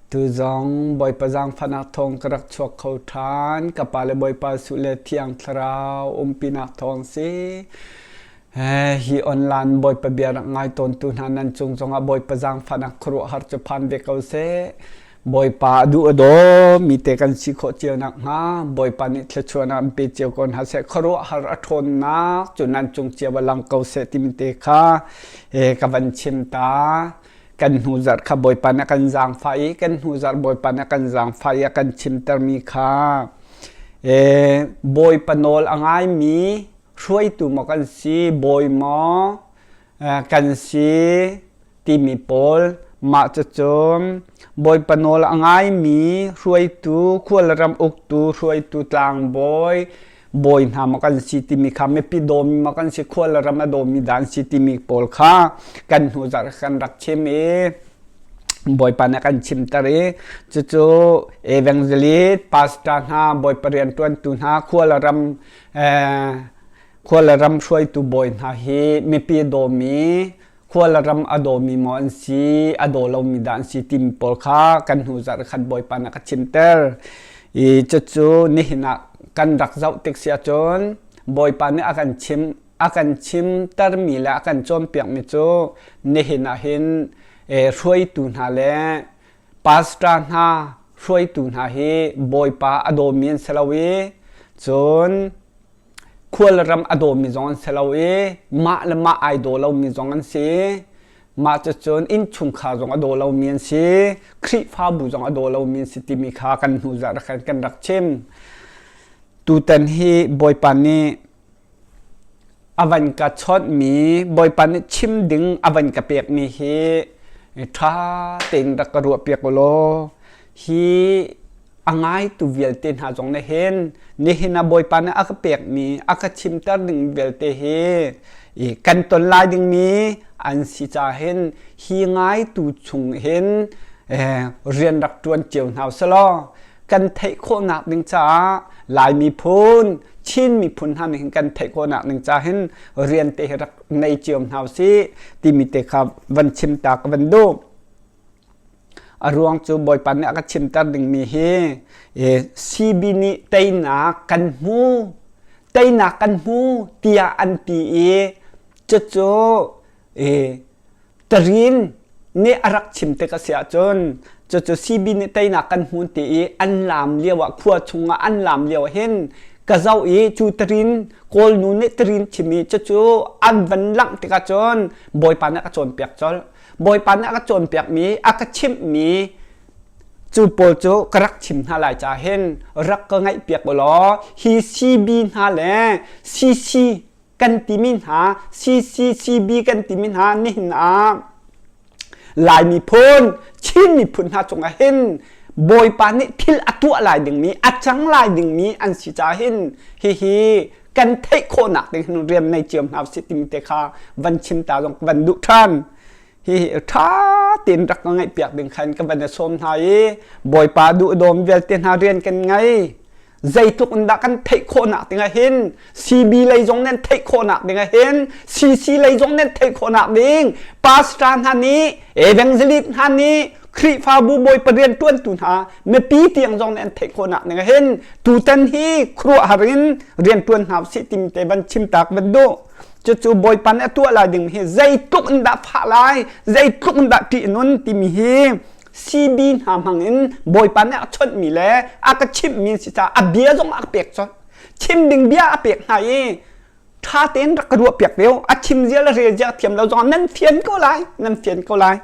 Tu zong Bawipa zaangfahnak thawng ka rak chuak kho ṭhan. Ka pa le Bawipa Suh le Thiang Thlarau umpinak thawng si. Hi online Bawipa bia rak ngai tawntu hna nan cung zongah Bawipa zaangfahnak khuaruahhar cu phan ve ko seh. Bawipa a duh a daw mi te kan si khawh cio nakhnga Bawipa nih thluachuahnak an pe cio ko hna seh. Khuaruahhar a ṭhawnnak cu nan cung cio ah lang ko seh timi te kha ka van chim ta. Kan hnu zarh kha Bawipa nih a kan zaangfah i kan hnu zarh Bawipa nih a kan zaangfah i a kan chimtermi kha Bawipa nawl a ngaimi hruaitu maw kan si, bawi maw kan si timi pawl mah cucu Bawipa nawl a ngaimi hruaitu, khualram uktu, hruaitu tlangbawi, bawi hna maw kan si timi kha mipi dawmi maw kan si khual le ram a dawmi dah an si timi pawl kha kan hnu zarh kan rak chim i Bawipa nih a kan chimter i cucu evangelist pastor hna Bawipa rianṭuantu hna khual le ram khual le ram hruaitu bawi hna hi mipi dawmi khual le ram a dawmi maw an si a daw lomi dah an si timi pawl kha kan hnu zarh khan Bawipa nih a ka chimter i cucu nihin ah kan rak zoh tik si ahcun Bawipa nih a kan chim a kan chimtermi le a kan cawnpiakmi cu nihin ah hin hruaitu hna le pastor hna hruaitu hna hi Bawipa a dawmi an si lo i cun Khualram a dawmi zong an si lo i mah le mah ai daw lomi zong an si. Mah cucun innchungkhar zong a daw lomi an si. Khrihfabu zong a daw lomi an si timi kha kan hnu zarh khan kan rak chim. Tutan hi Bawipa nih a van ka chawnhmi, Bawipa nih chim ding a van ka pekmi hi ṭha tein rak ka ruahpiak u law hi a ngaitu vialte hna zong nih hin nihin ah Bawipa nih a ka pekmi a ka chimter ding vialte hi kan ton lai dingmi an si caah hin hi ngaitu chung hin rian rak ṭuan cio hna usih kan theih khawhnak ding caah Lai miphun Chin miphun hna nih hin kan theih khawhnak ding caah hin rian te hi rak nei cio hna usih timi te kha van chim ta ka van duh. A ruang cu Bawipa nih a ka chimter dingmi hi CB nih teinak kan hmu, teinak kan hmu tiah an ti i cucu Tarin nih a rak chim tik a si ahcun cucu CB nih teinak kan hmu ti i an laam lio ah khua chungah an laam lio ah hin ka zoh i cu Tarin Kawlnu nih Tarin chim i cucu an van langh tikah cun Bawipa nih a ka cawnpiak colh. Bawipa nih a ka cawnpiakmi, a ka chimhmi cu pawl cu ka rak chim hna lai caah hin rak ka ngaihpiak u law hi CB hna le CC kan timi hna CCCB kan timi hna nihin ah Lai miphun, Chin miphun hna cungah hin Bawipa nih thil a tuah lai dingmi, a cang lai dingmi an si caah hin hihi kan theih khawhnak ding hin rian nei cio hna usih timi te kha van chim ta zong ka van duh ṭhan. Hihi ṭha tein rak ka ngaihpiak ding khan ka van i sawm hna i Bawipa duhdawm vialte hna rian kan ngei. Zeitluk in dah kan theih khawhnak ding ah hin CB lei zong nan theih khawhnak ding ah hin CC lei zong nan theih khawhnak ding pastor hna nih evangelist hna nih Khrihfabu Bawipa rianṭuantu hna mipi tiang zong nih an theih khawhnak ning hin tutan hi khuaruahhar in rianṭuan hna usih timi te van chim tak van duh. Cucu Bawipa nih a tuah lai ding hi zeitluk in dah fah lai, zeitluk in dah ṭih nun timi hi CB hna hmang in Bawipa nih a chawnhmi le a ka chimhmi si caah a bia zong a ka pek colh. Chim ding bia a pek hna i ṭha tein rak ka ruahpiak ve u. A chim zia le rel zia thiam lo zong nan fian ko lai, nan fian ko lai.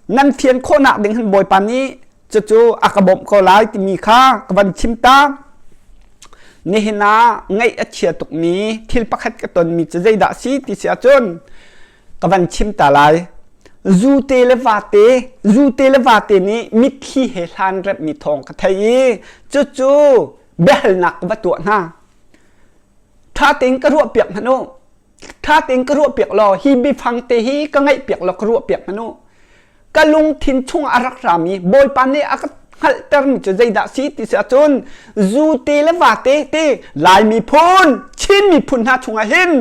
Nan fian khawhnak ding hin Bawipa nih cucu a ka bawmh ko lai timi kha ka van chim ta. Nihin ah ngaih a chia tukmi thil pakhat ka tonmi cu zeidah si ti si ahcun ka van chim ta lai. Zute le vate, zute le vate nih mitthli he hlan remmi thawng ka thei i cucu biahalnak ka va tuah hna. Ṭha tein ka ruahpiak hmanh u. Ṭha tein ka ruahpiak law hi biafang te hi ka ngaihpiak law ka ruahpiak hmanh u. Ka lungthin chungah a rak rami Bawipa nih a ka hngalhtermi cu zeidah si ti si ahcun zute le vate te Lai miphun, Chin miphun hna chungah hin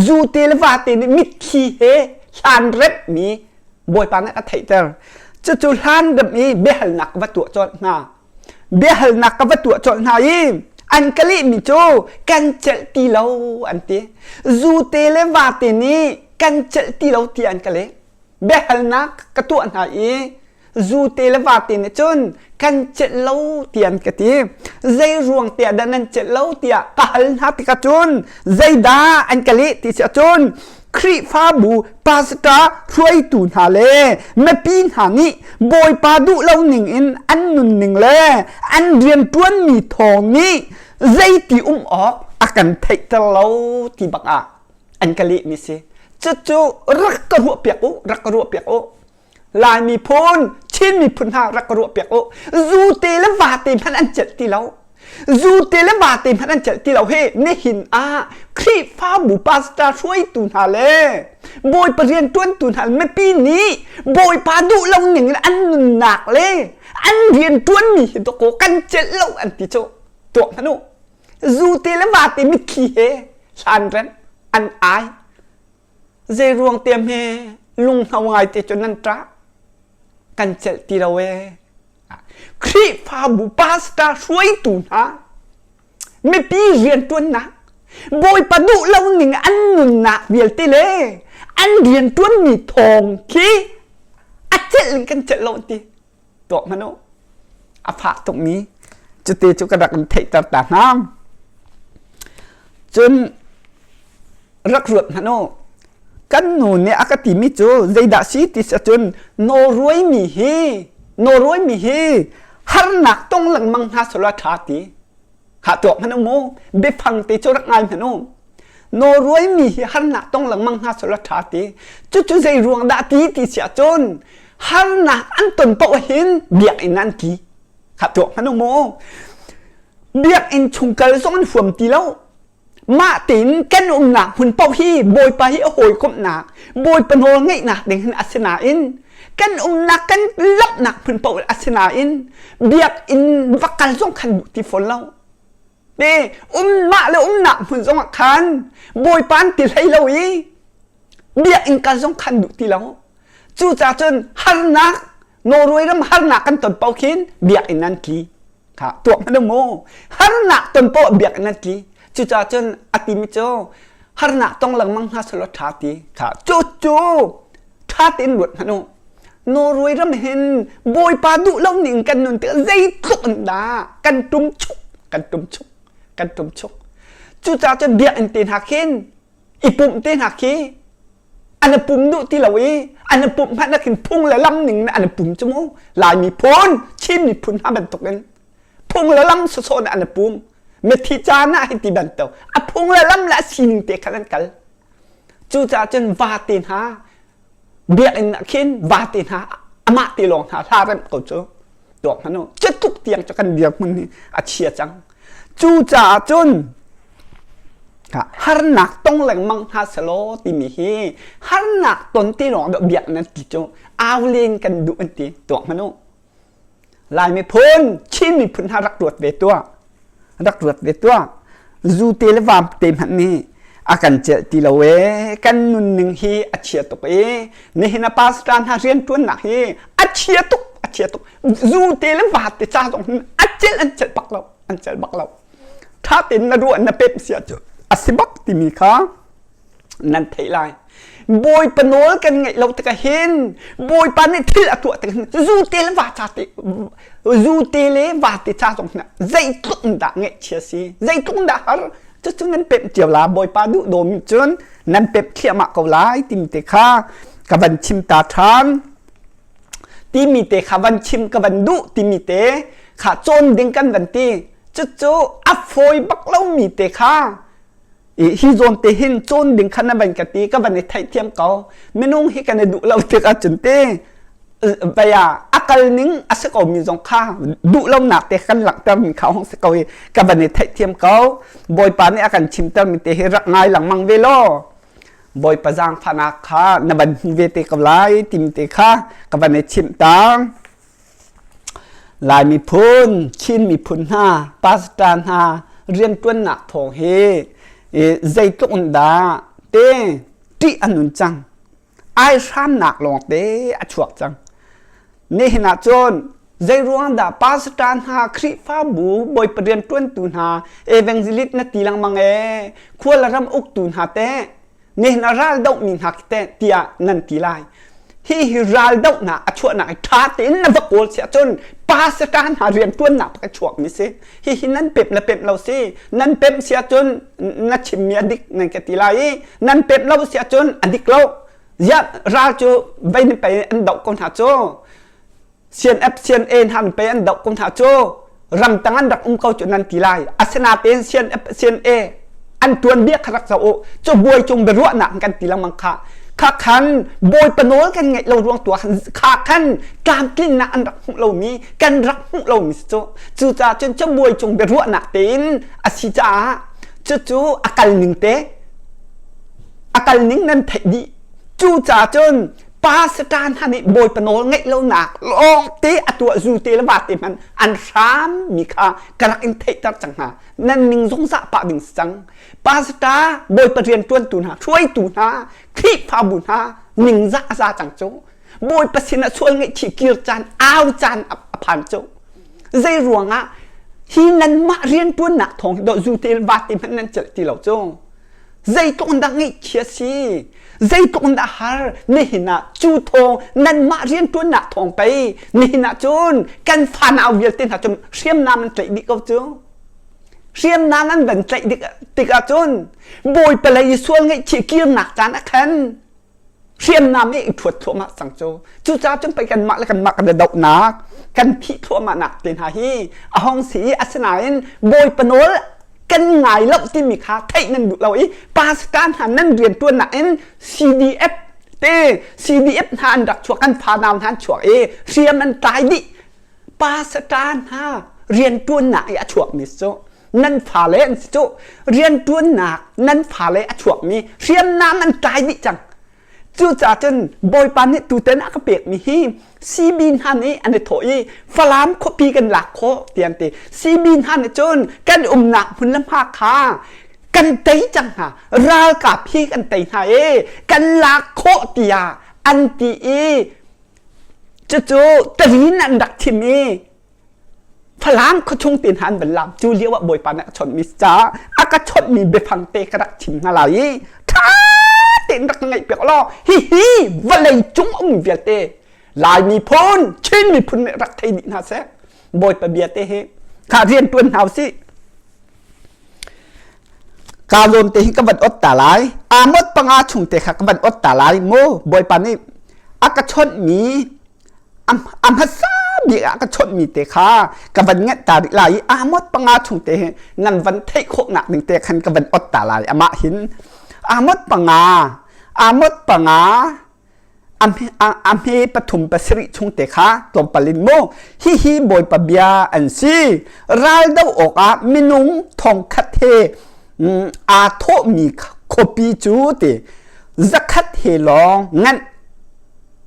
zute le vate nih mitthli he hlan remhmi Bawipa nih a ka theihter. Cucu hlan ram i biahalnak ka va tuah colh hna. Biahalnak ka va tuah colh hna i an ka lehmi cu kan celh ti lo an ti. Zute le vate nih kan celh ti lo ti an ka leh. Biahalnak ka tuah hna i zute le vate nih cun kan celh lo tiah an ka ti. Zei ruang tiah dah nan celh lo tiah ka hal hna tikah cun zeidah an ka leh ti si ahcun Khrihfabu pastor hruaitu hna le mipi hna nih Bawipa duh lo ning in an nunning le an rianṭuanmi thawng nih zeiti um awk a kan theihter lo ti bak ah an ka lehmi si. Cucu rak ka ruahpiak u, rak ka ruahpiak u. Lai miphun, Chin miphun hna rak ka ruahpiak u. Zute le vate hmanh an celh ti lo. Zute le vate hmanh an celh ti lo hi nihin ah Khrihfabu pastor hruaitu hna le Bawipa rianṭuantu hna mipi nih Bawipa duh lo ning in an nunnak le an rianṭuanmi hi dawkaw kan celh lo an ti cu tuah hmanh u. Zute le vate mitthli he hlan rem an ai. Zei ruang te hme lunghno ngai te cu nan ṭah? Kan celh ti lo ee. Khrihfabu pastor hruaitu hna mipi rianṭuannak Bawipa duh lo ning an nunnak vialte le an rianṭuanmi thawng khi a celh in kan celh lo ti tuah hmanh u a fak tukmi cute cu ka rak in theihter ta hna cun rak ruat hmanh u kan nu nih a ka timi cu zeidah si ti si ahcun Norway mi hi Norway mi hi harnak tong lengmang hna selaw ṭha ti kha tuak hmanh u mu biafang te cu rak ngai hmanh u Norway mi hi harnak tong lengmang hna selaw ṭha ti cucu zei ruang dah ti ti si ahcun harnak an ton paoh hin biakinn an ki kha tuak hmanh u mu biakinn chung kal zong an huam ti lo mah tein kan umnak hmun paoh hi Bawipa hi a hawikomhnak Bawipa nawl ngeihnak ding hin a si nain kan umnak kan lamhnak hmun paoh a si nain biakinn va kal zong khan duh ti fawn lo te um mah le umnak hmun zong ah khan Bawipa an ti hlei lo i biakinn kal zong khan duh ti lo cucaah cun harnak Norway ram harnak kan ton paoh khin biakinn an tli kha tuak hmanh mu harnak ton paoh biakinn an tli cucaah cun a timi cu harnak tong lengmang hna selaw ṭha ti kha cu cu ṭha tein ruat hmanh u Norway ram hin Bawipa duh lo ning kan nun tikah zeitluk in dah kan tum chuk kan tum chuk kan tum chuk cucaah cun biakinn te hna khin i pumh te hna khi an i pum duh ti lo i an i pumh hmanh ah khin phung le lam ning in an i pum cu mu Lai miphun Chin miphun hna bantuk in phung le lam sawsawh in an i pum mithi caan ah hiti bantuk a phung le lam le a sining te khan an kal cucaah cun vate hna biakinn ah khin vate hna amah te lawng hna hla remh ko cu tuak hmanh u cutluk tiang cu kan dirhmun hi a chia cang Cucaah cun harnak tong lengmang hna selaw timi hi harnak ton ti lawng dawh biak nan ti cu au len kan duh an ti tuak hmanh u. Lai miphun, Chin miphun hna rak ruat ve tuah. Rak ruat ve tuah. Zu te le vam te hmanh nih a kan celh ti lo ee. Kan nunning hi a chia tuk i nihin a pastor hna rianṭuannak hi a chia tuk, a chia tuk. Zu te le va te ca zong hin a celh an celh bak lo an celh bak lo ṭha tein na ruah na pemh si ahcun a si bak timi kha nan theih lai Bawipa nawl kan ngeih lo tikah hin Bawipa nih thil a tuah tikah hin zu te le va ca te zu te le va te ca zong hin zeitluk in dah ngaihchia si zeitluk in dah har cucu nan pemh cio la Bawipa duh dawmi cun nan pemh thliahmah ko lai timi te kha ka van chim ta ṭhan timi te kha van chim ka van duh timi te kha cawn ding kan van ti cucu a fawi bak lomi te kha hi zawn te hin cawn ding kha na van ka ti ka van i theihthiam ko minung hi kan i duh lo tik ahcun te vaya a kal ning a si ko mi zong kha duh lonak te kan langhter mi kha hong si ko i ka van i theihthiam ko bawipa nih a kan chimter mi te hi rak ngai lengmang ve law Bawipa zaangfahnak kha na van hmu ve te ko lai timi te kha ka van i chimh ta. Lai miphun, Chin miphun hna, pastor hna rianṭuannak thawng hi zeitluk in dah te ṭih a nun cang. Ai hramnak lawng te a chuak cang. Nihin ah cun zeiruang dah pastor hna Khrihfabu Bawipa rianṭuantu hna evangelist na ti lengmang ee khual ram uktu hna teh nihin ah ral dohmi hna khi teh tiah nan ti lai. Hi hi ral dohnak a chuahnak hi ṭha tein na va kawl si ahcun pastor hna rianṭuannak a chuakmi si. Hihi nan pemh le pemh lo si. Nan pemh si ahcun na chimmi a dik nan ka ti lai i nan pemh lo si ahcun a dik lo. Ziah ral cu vei nih pei an doh ko hna cu. CNF CNA hna nih pei an doh ko hna cu. Ramtang an rak um ko cu nan ti lai. Asinain CNF CNA an tuanbia kha rak zoh u. Cu buai cung biaruahnak kan ti lengmang kha. Kha khan Bawipa nawl kan ngeih lo ruang tu ah khan kha khan tlamtlinnak an rak hmuh lomi kan rak hmuh lomi si cu. Cucaah cun cabuai cung biaruahnak tein a si caah cucu a kal ning te a kal ning nan theih dih. Cucaah cun pastor hna nih Bawipa nawl ngeih lonak lawngte a tuah zu te le va te hmanh an hram mi kha ka rak in theihter cang hna. Nan ning zong zah pah ding si cang. Pastor Bawipa rianṭuantu hna, hruaitu hna, Khrihfabu hna ningzah a za cang cu. Bawipa sinah sual ngaihchih kir caan, au caan a phan cu. Zei ruangah hi nanmah rianṭuannak thawng hi dawh zu te va te hmanh nan celh ti lo cu. Zeitluk in dah ngaihchia si? Zeitluk in dah har? Nihin ah cu thawng nanmah rianṭuannak thawng pei nihin ah cun kan fanau vialte hna cu hriamnam an tlaih dih ko cu. Hriamnam an van tlaih tik ahcun Bawipa lei i sual ngaihchih kirnak caan ah khan hriamnam i i ṭhuat thluahmah cang cu. Cucaah cun pei kanmah le kanmah kan i dohnak, kan thih thluahmahnak te hna hi a hong si i asinain Bawipa nawl kan ngai lo timi kha theih nan duh lo i pastor hna nan rianṭuannak in CDF te CDF hna an rak chuak kan fanau hna an chuak i hriam an tlai dih pastor hna rianṭuannak i a chuakmi cu nan fale an si cu rianṭuannak nan fale a chuakmi hriamnam an tlai dih cang cucaah cun Bawipa nih tutan a ka pekmi hi CB hna nih an i thawh i Falam khuapi kan lak khawh tiah an ti CB hna nih cun kan umnak hmun le hma kha kan tei cang hna ralkap hi kan tei hna i kan lak khawh tiah an ti i cucu tarin an rak thim i Falam khuachung te hna an van lam cu lio ah Bawipa nih a chawnhmi caah a ka chawnhmi biafang te ka rak chim hna lai i ṭha tein rak ngaih piak law hihi vawlei cung um vialte Lai miphun Chin miphun nih rak thei dih hna seh Bawipa bia te hi kha rian ṭuan hna usih ka zawn te hi ka van ot ta lai Amos panga chung te kha ka van ot ta lai mu Bawipa nih a ka chawnhmi a hmasa bik ah ka chawnhmi te kha ka van ngeih ta rih lai i Amos panga chung te hi nan van theih khawhnak ding te khan ka van ot ta lai amah hin Amos panga Amos panga a hme pathum pasarih chung te kha tlawmpal in mu hihi Bawipa bia an si ral do awkah minung thongkhat he aa thawhmi khuapi cu ti zakhat he lawng nganh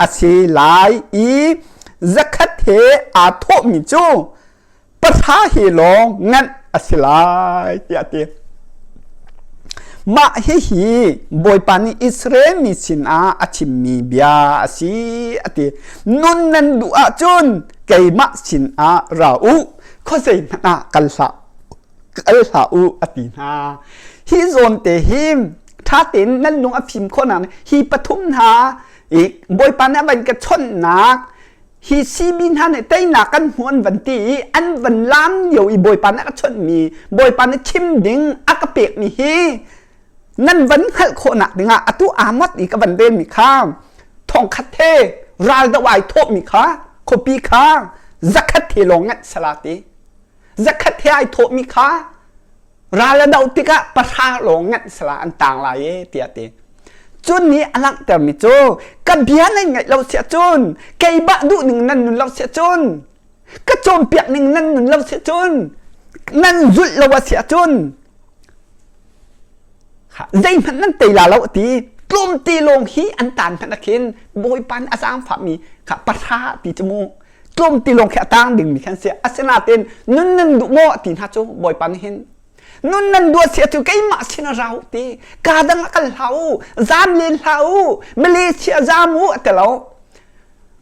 a si lai i zakhat he aa thawhmi cu pahra he lawng nganh a si lai tiah a ti. Mah hihi Bawipa nih Israel mi sinah a chimmi bia a si a ti. Nun nan duh ahcun keimah sinah ra u, khuazei hmanh ah kal hlah kal hlah u a ti hna. Hi zawn te hi ṭha tein nan lung a fim khawh nak hi pathum hna i Bawipa nih a van ka chawnhnak hi CB hna nih teinak kan hmu an van ti i an van lam lio i Bawipa nih a ka chawnhmi Bawipa nih chim ding a ka pekmi hi nan van hngalh khawhnak dingah atu Amos i ka van relmi kha thongkhat he ral do ai thawhmi kha khuapi kha zakhat he lawng nganh sala ti zakhat he ai thawhmi kha ral a doh tikah pahra lawng nganh sala an tang lai e tiah ti cun nih a langhtermi cu ka bia nan ngaih lo siah cun keimah duh ning nan nun lo siah cun ka cawnpiak ning nan nun lo siah cun nan zulh lo a siah cun zeihmanh nan tei la lo ti tlawmte lawng hi an tan hmanh ah khin bawipa nih a zaangfahmi kha pahra ti cu mu tlawmte lawng khi a tang dingmi khan si asinain nun nan duh maw ti hna cu bawipa nih hin nun nan duh si cu keimah sin a rau ti ka dang ah kal hlah u zam len hlah u Malaysia zam u a ti lo.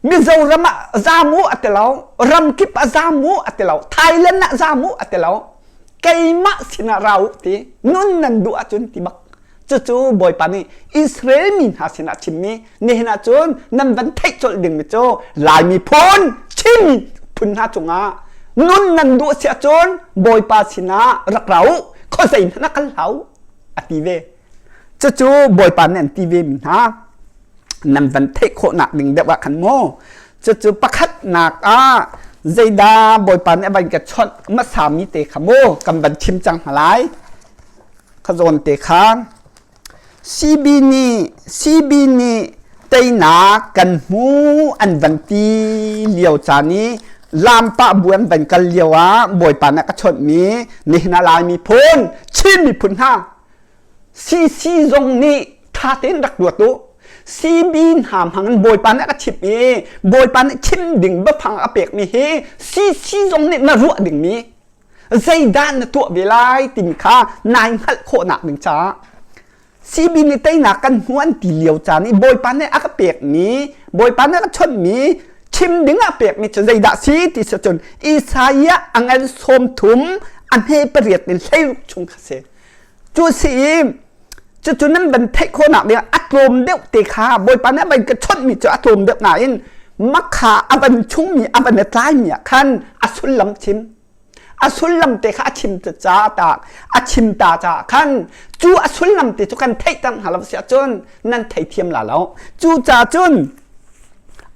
Mizoram ah zam u a ti lo, ramkip ah zam u a ti lo, Thailand ah zam u a ti lo. Keimah sinah ra u ti, nun nan duh ahcun ti bak. Cucu Bawipa nih Israel mi hna sinah chimmi nihin ahcun nan van theih colh dingmi cu Lai miphun, Chin miphun hna cungah nun nan duh si ahcun Bawipa sinah rak ra u, khuazei hmanh ah kal hlah u a ti ve. Cucu Bawipa nih an ti ve mi hna nan van theih khawhnak ding deuh ah khan mu. Cucu pakhatnak ah zeidah Bawipa nih a van ka chawnh hmasa mi te kha mu kan van chim cang hna lai. Kha zawn te kha CB nih CB nih teinak kan hmu an van ti lio caan i lampah bu an van kal lio ah Bawipa nih a ka chawnhmi nihin ah Lai miphun Chin miphun hna CC zong nih ṭha tein rak ruat u. CB hna hmang in Bawipa nih a ka chimh i Bawipa nih chim ding biafang a pekmi hi CC zong nih na ruah dingmi zeidah na tuah ve lai timi kha nai hngalh khawhnak ding caah CB nih teinak kan hmu an ti lio caan i Bawipa nih a ka pekmi Bawipa nih a ka chawnhmi chim ding ah pekmi cu zeidah si ti si cun Isaiah a ngan 30 a hme pariat in 16 chung kha si. Cu si i cucu nan van theih khawhnak ding a tlawm deuh te kha Bawipa nih a van ka chawnhmi cu a tlawm deuh nain makha a van chungmi a van i tlaimi ah khan a sullam chim a sullam te kha a chim ca ta a chim ta caah khan cu a sullam te cu kan theih ter hna lo si ahcun nan theithiam la lo. Cu ca cun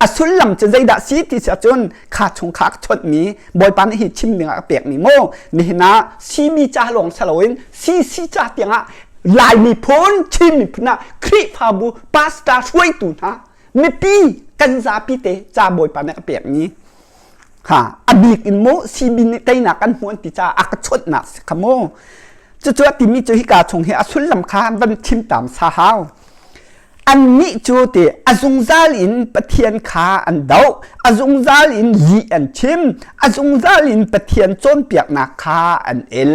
a sullam cu zeidah si ti si ahcun kha chung kha ka chawnhmi Bawipa nih hi chim ding ah ka pekmi mu nihin ah CB ca lawng si loin CC ca tiangah Lai miphun Chin miphun ah Khrihfabu pastor hruaitu hna mipi kan zapi te ca Bawipa nih ka pekmi ha a bik in mu CB nih teinak kan hmu an ti caah a ka chawnhnak si kha mu cucu a timi cu hika chung hi a sullam kha van chim tam sa hau Annih cu ti a zungzal in Pathian kha an doh, a zungzal in lih an chim, a zungzal in Pathian cawnpiaknak kha an el.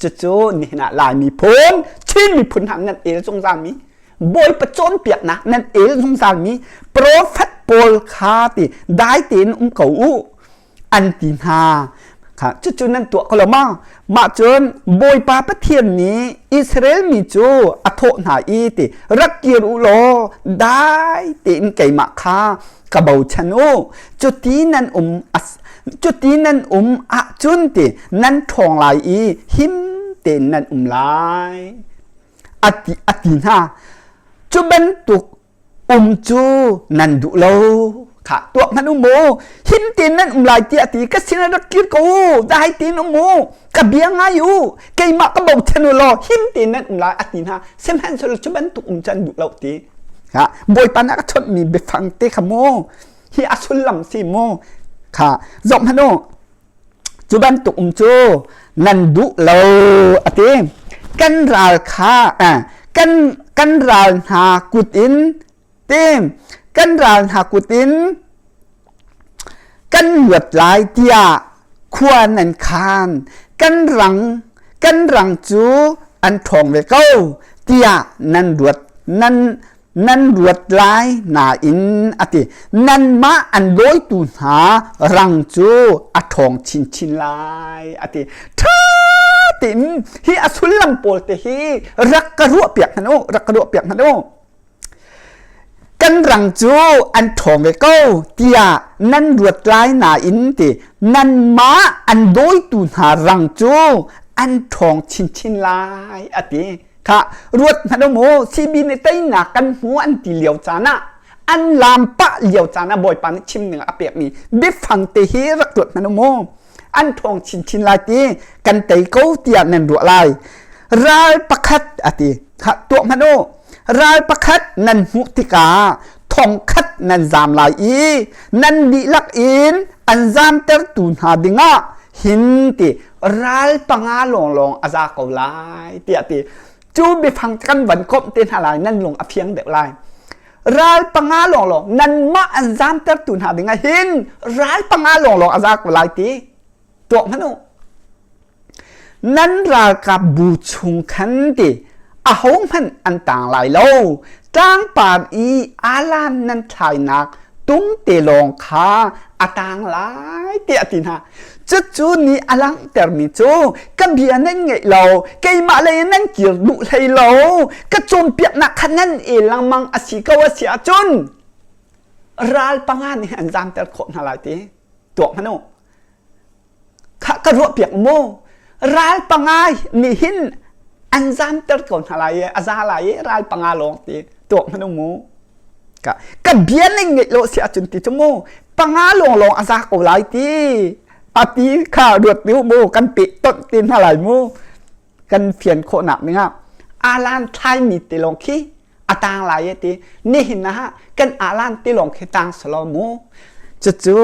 Cucu nihin ah Lai miphun, Chin miphun hna nan el zungzalmi, Bawipa cawnpiaknak nan el zungzalmi, profet pawl kha ti dai tein um ko u. an ti hna. Cucu nan tuah ko lo ma? Mah cun Bawipa Pathian nih Israel mi cu a thawh hna i ti rak kir u law dai tein keimah kha ka bochan u. Cuti nan um cuti nan um ahcun ti nan ṭhawng lai i him tein nan um lai. A ti, a ti hna. Cu bantuk um cu nan duh lo kha tuak hmanh um mu him tein nan um lai tiah ti ka sinah rak kir ko u dai tein um mu ka bia ngai u keimah ka bochan u law him tein nan um lai a ti hna sihmanhsehlaw cu bantuk um cu an duh lo ti ha bawipa nih a ka chawnhmi biafang te kha mu hi a sullam si mu kha zoh hmanh u Cu bantuk um cu nan duh lo a ti. Kan ral kha kan kan ral hna kut in ti kan ral hna kut in kan luat lai tiah khua nan khan kan rang kan rang cu an ṭhawng ve ko tiah nan ruat nan nan ruat lai nain a ti nanmah an dawitu hna rang cu a ṭhawng chinchin lai a ti ṭha tein hi a sullam pawl te hi rak ka ruah piak hmanh u rak ka ruah piak hmanh u kan rang cu an ṭhawng ve ko tiah nan ruat lai nain ti nanmah an dawitu hna rang cu an ṭhawng chinchin lai a ti Kha ruat hmanh u mu CB nih teinak kan hmu an ti lio caan ah an laam pah lio caan ah Bawipa nih chim ning a pekmi biafang te hi rak ruat hmanh u mu an ṭhawng chinchin lai ti kan tei ko tiah nan ruah lai ral pakhat a ti kha tuah hmanh u ral pakhat nan hmuh tikah thong khat nan zaam lai i nan dihlak in an zaamtertu hna dingah hin ti ral panga lawnglawng a za ko lai tiah ti cu biafang kan van komh te hna lai nan lung a fiang deuh lai ral panga lawnglawng nanmah an zamtertu hna ding ah hin ral panga lawnglawng a za ko lai ti tuak hmanh u nan ralkap bu chung khan ti ahohmanh an tang lai lo tlangpar i alan nan thlainak. tung te lawng kha a tang lai tiah a ti hna. Cucu nih a langhtermi cu ka bia nan ngaih lo, keimah lei nan kir duh hlei lo, ka cawnpiaknak kha nan el lengmang a si ko a si ahcun ral panga nih an zamter khawh hna lai ti tuak hmanh u. Khah ka ruahpiak mu. Ral panga nih hin an zamter ko hna lai i a za lai i ral panga lawng ti tuak hmanh u mu. Ka, ka bia ning ngeih lo si ahcun ti cu mu panga lawng lawng a za ko lai ti a ti kha ruat ti mu kan pe tonh te hna lai mu kan fian khawhnak ning ah alan thlaimi te lawng khi a tang lai e ti nihin ah kan alan ti lawng khi tang selaw mu cucu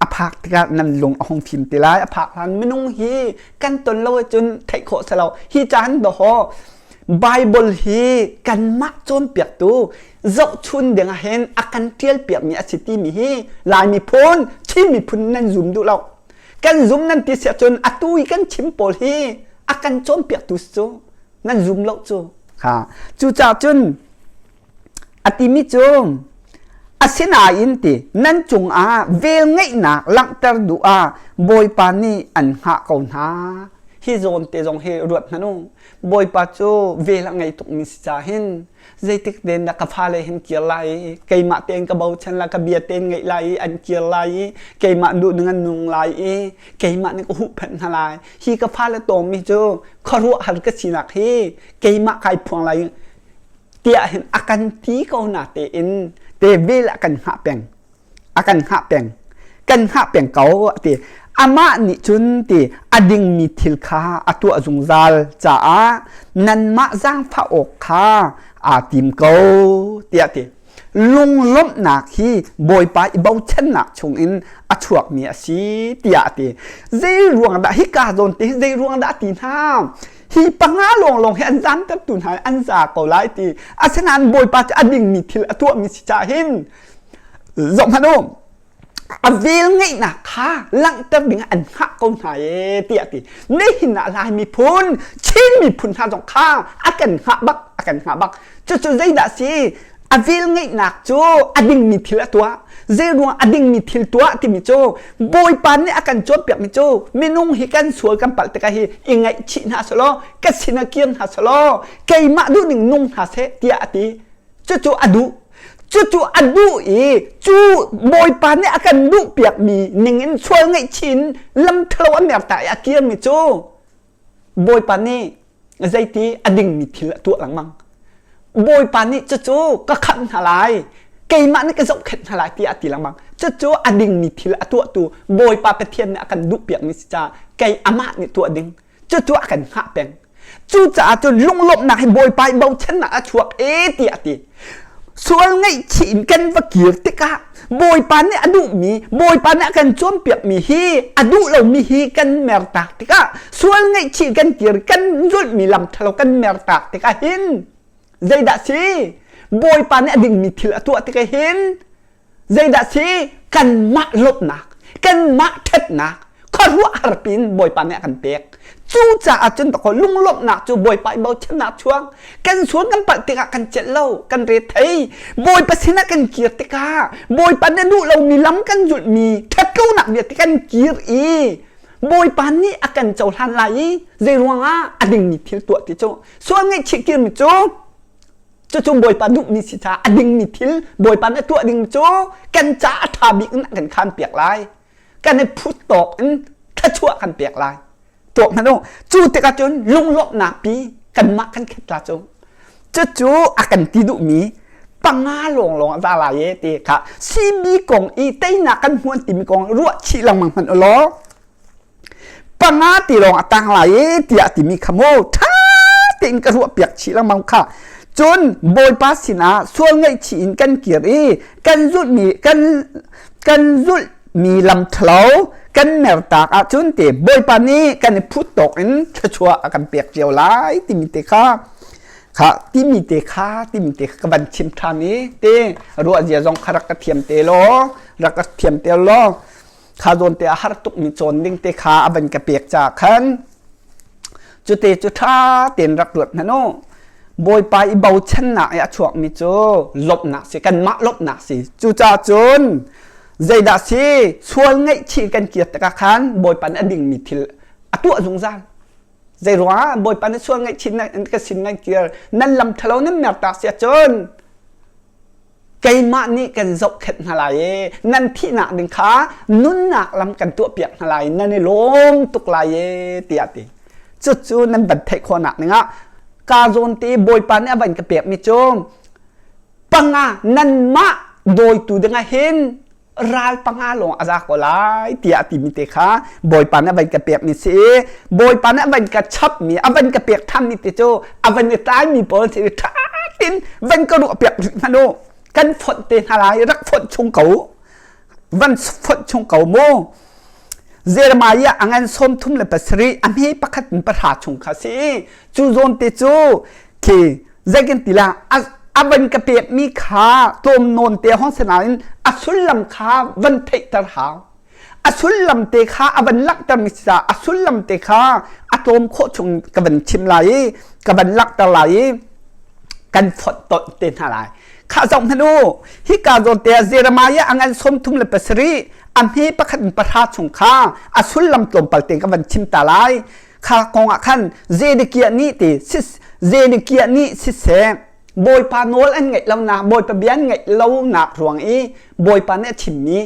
a phak tikah nan lung a hung fim ti lai a phak hlan minung hi kan ton lo ahcun theih khawh selo hi caan dawh Bible hi kanmah cawnpiaktu zohchun ding ah hin a kan ṭial piakmi a si timi hi Lai miphun Chin miphun nan zum duh lo kan zum nan ti siah cun atu i kan chim pawl hi a kan cawnpiaktu cu nan zum lo cu ha cucaah cun a timi cu asinain ti nan cungah velngeihnak langhter duh ah Bawipa nih an hngah ko hna hi zawn te zong hi ruat hmanh u Bawipa cu vel a ngei tukmi si ca hin zeitik den dah ka fale hin kir lai i keimah tein ka bochan la ka bia tein ngeih lai i an kir lai i keimah duh ning an nung lai i keimah nih ka huhphenh hna lai hi ka fale tawngmi cu khuaruahhar ka sinak hi keimah kai phuang lai tiah hin a kan ti ko na tein te vel a kan hngah peng a kan hngah peng kan hngah peng ko ti amah nih cun ti a dingmi thil kha a tuah zungzal caah nanmah zaangfah awk kha aa tim ko tiah ti lunglawmhnak hi Bawipa i bochannak chungin a chuakmi a si tiah a ti. Zei ruang dah hika zawn te hi zei ruang dah a ti hna? Hi panga lawnglawng hi an zamtertu hna an za ko lai ti. Asinain Bawipa cu a dingmi thil a tuahmi si caah hin zoh hmanh u a vel ngeihnak kha langhter ding an hngah ko hna e tiah ti. Nihin ah Lai miphun, Chin miphun hna zong kha a kan hngah bak, a kan hngah bak. Cucu zeidah si? A vel ngeihnak cu a dingmi thil a tuah. Zeiruang a dingmi thil tuah timi cu Bawipa nih a kan cawnpiakmi cu minung hi kan sual kan palh tikah hi i ngaihchih hna selaw ka sin ah kir hna selaw keimah duhning nung hna seh tiah a ti. Cucu a duh. Cucu a duh i cu Bawipa nih a kan duhpiakmi ningin sual ngaihchih in lam ṭhalo a merta i a kirmi cu Bawipa nih zeiti a dingmi thil a tuah lengmang. Bawipa nih cucu ka khamh hna lai, keimah nih ka zohkhenh hna lai tiah a ti lengmang. Cucu a dingmi thil a tuahtu Bawipa Pathian nih a kan duhpiakmi si caah kei amah nih tuah ding. Cucu a kan hngah peng. Cucaah cun lunglawmhnak hi Bawipa i bochannak a chuak e tiah a ti. Sual ngaihchih in kan va kir tikah Bawipa nih a duhmi, Bawipa nih a kan cawnpiakmi hi a duh lomi hi kan mertak tikah sual ngaihchih kan kir kan zulhmi lam ṭhalo kan mertak tikah hin zeidah si? Bawipa nih a dingmi thil a tuah tikah hin Zeidah si kanmah lawmhnak, kanmah ṭhatnak, khuaruahhar piin Bawipa nih a kan pek. Cucaah cun dakaw lunglawmhnak cu Bawipa i bochannak chuak. Kan sual kan palh tikah kan celh lo, kan re thei. Bawipa sinah kan kir tikah Bawipa nih a duh lomi lam kan zulhmi ṭhatlonak vialte kan kir i Bawipa nih a kan cohlan lai i zei ruangah a dingmi thil tuah ti cu sual ngaihchih kirmi cu Cucu Bawipa duhmi si caah a dingmi thil Bawipa nih a tuah ding cu kan caah a ṭha bik in a kan khaan piak lai. Kan i phut tawk in thluachuah kan pek lai. Tuak hmanh u. Cu tikah cun lunglawmhnak pi kanmah kan khet la cu. Cucu a kan ti duhmi panga lawnglawng a za lai e ti kha CB kong i teinak kan hmuan timi kong ruah chih lengmang hmanh u law panga ti lawng a tang lai e tiah timi kha mu ṭha tein ka ruah piak chih lengmang kha cun bawipa sinah sual ngaihchih in kan kir i kan zulhmi kan kan zulhmi lam ṭhalo kan mertak ahcun te bawipa nih kan i phut tawk in thluachuah a kan pek cio lai timi te kha kha timi te kha timi te kha ka van chim ṭhan i te ruah zia zong kha rak ka thiam te law rak ka thiam te law Kha zawn te a har tukmi cawn ding te kha a van ka pek caah khan cute cu ṭha tein rak ruat hmanh u. Bawipa i bochannak i a chuakmi cu lawmhnak si, kanmah lawmhnak si. Cucaah cun zeidah si sual ngaihchih kan kir tikah khan Bawipa nih a dingmi thil a tuah zungzal. Zei ruangah Bawipa nih sual ngaihchih ka sin nan kir, nan lam ṭhalo nan mertak si ahcun keimah nih kan zohkhenh hna lai i nan thihnak ding kha nunnak lam kan tuahpiak hna lai nan i lawm tuk lai e tiah ti cucu nan van theih khawhnak dingah ka zawn te bawipa nih a van ka pekmi cu panga nanmah dawitu dingah hin ral panga lawng a za ko lai tiah a timi te kha bawipa nih a van ka pekmi si i bawipa nih a van ka chapmi a van ka pek thanmi te cu a van i tlaimi pawl si ṭha tin van ka ruah piak rih hmanh u kan fonh te hna lai rak fonh chung ko van fonh chung ko mu Jeremiah a ngan 37 a hme pakhat in pahra chung kha si cu zawn te cu khi zeikan ti la a van ka pekmi kha tlawm nawn te hong si nain a sullam kha van theihter hau a sullam te kha a van langhter mi si a sullam te kha a tlawm khawh chung ka van chim lai i ka van langhter lai i kan fonh tonh te hna lai kha zoh hmanh u hika zawn te ah Jeremiah a ngan 37 a hme pakhat in pahra chung kha a sullam tlawmpal te ka van chim ta lai kha kong ah khan Zedekiah nih ti Zedekiah nih siseh Bawipa nawl an ngaih lonak Bawipa bia an ngaih lonak ruang i Bawipa nih a chimmi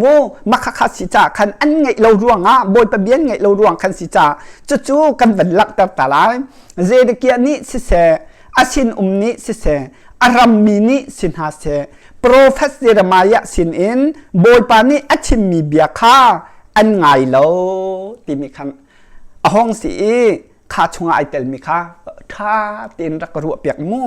mu makhakha si caah khan an ngaih lo ruangah Bawipa bia an ngaih lo ruang khan si caah cucu kan van langhter ta lai Zedekiah nih siseh a sinum nih siseh a rammi nih si hna seh profet Jeremiah sinin Bawipa nih a chimmi bia kha an ngai lo timi khan a hong si i kha chungah ai telmi kha ṭha tein rak ka ruahpiak mu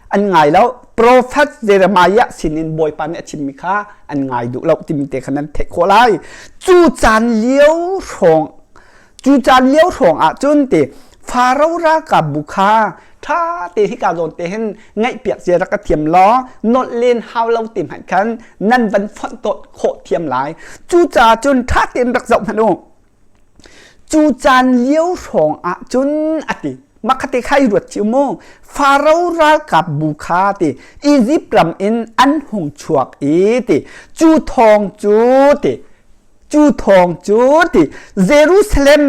an ngai lo profet Jeremiah sinin Bawipa nih a chimmi kha an ngai duh lo timi te kha nan theih khawh lai cu caan lio hrawng cu caan lio hrawng ah cun ti Faro ralkapbu kha ṭha te hika zawn te hin ngaihpiak zia rak ka thiam law nolh len hau lo ti hmanh khan nan van fonh tawt khawh thiam lai cucaah cun ṭha tein rak zoh hmanh u Cu caan lio hrawng ah cun a ti. Makhate kha i ruat cio mu. Faro ralkapbu kha ti Izipt ram in an hung chuak i ti cu thawng cu ti cu thawng cu ti Jerusalem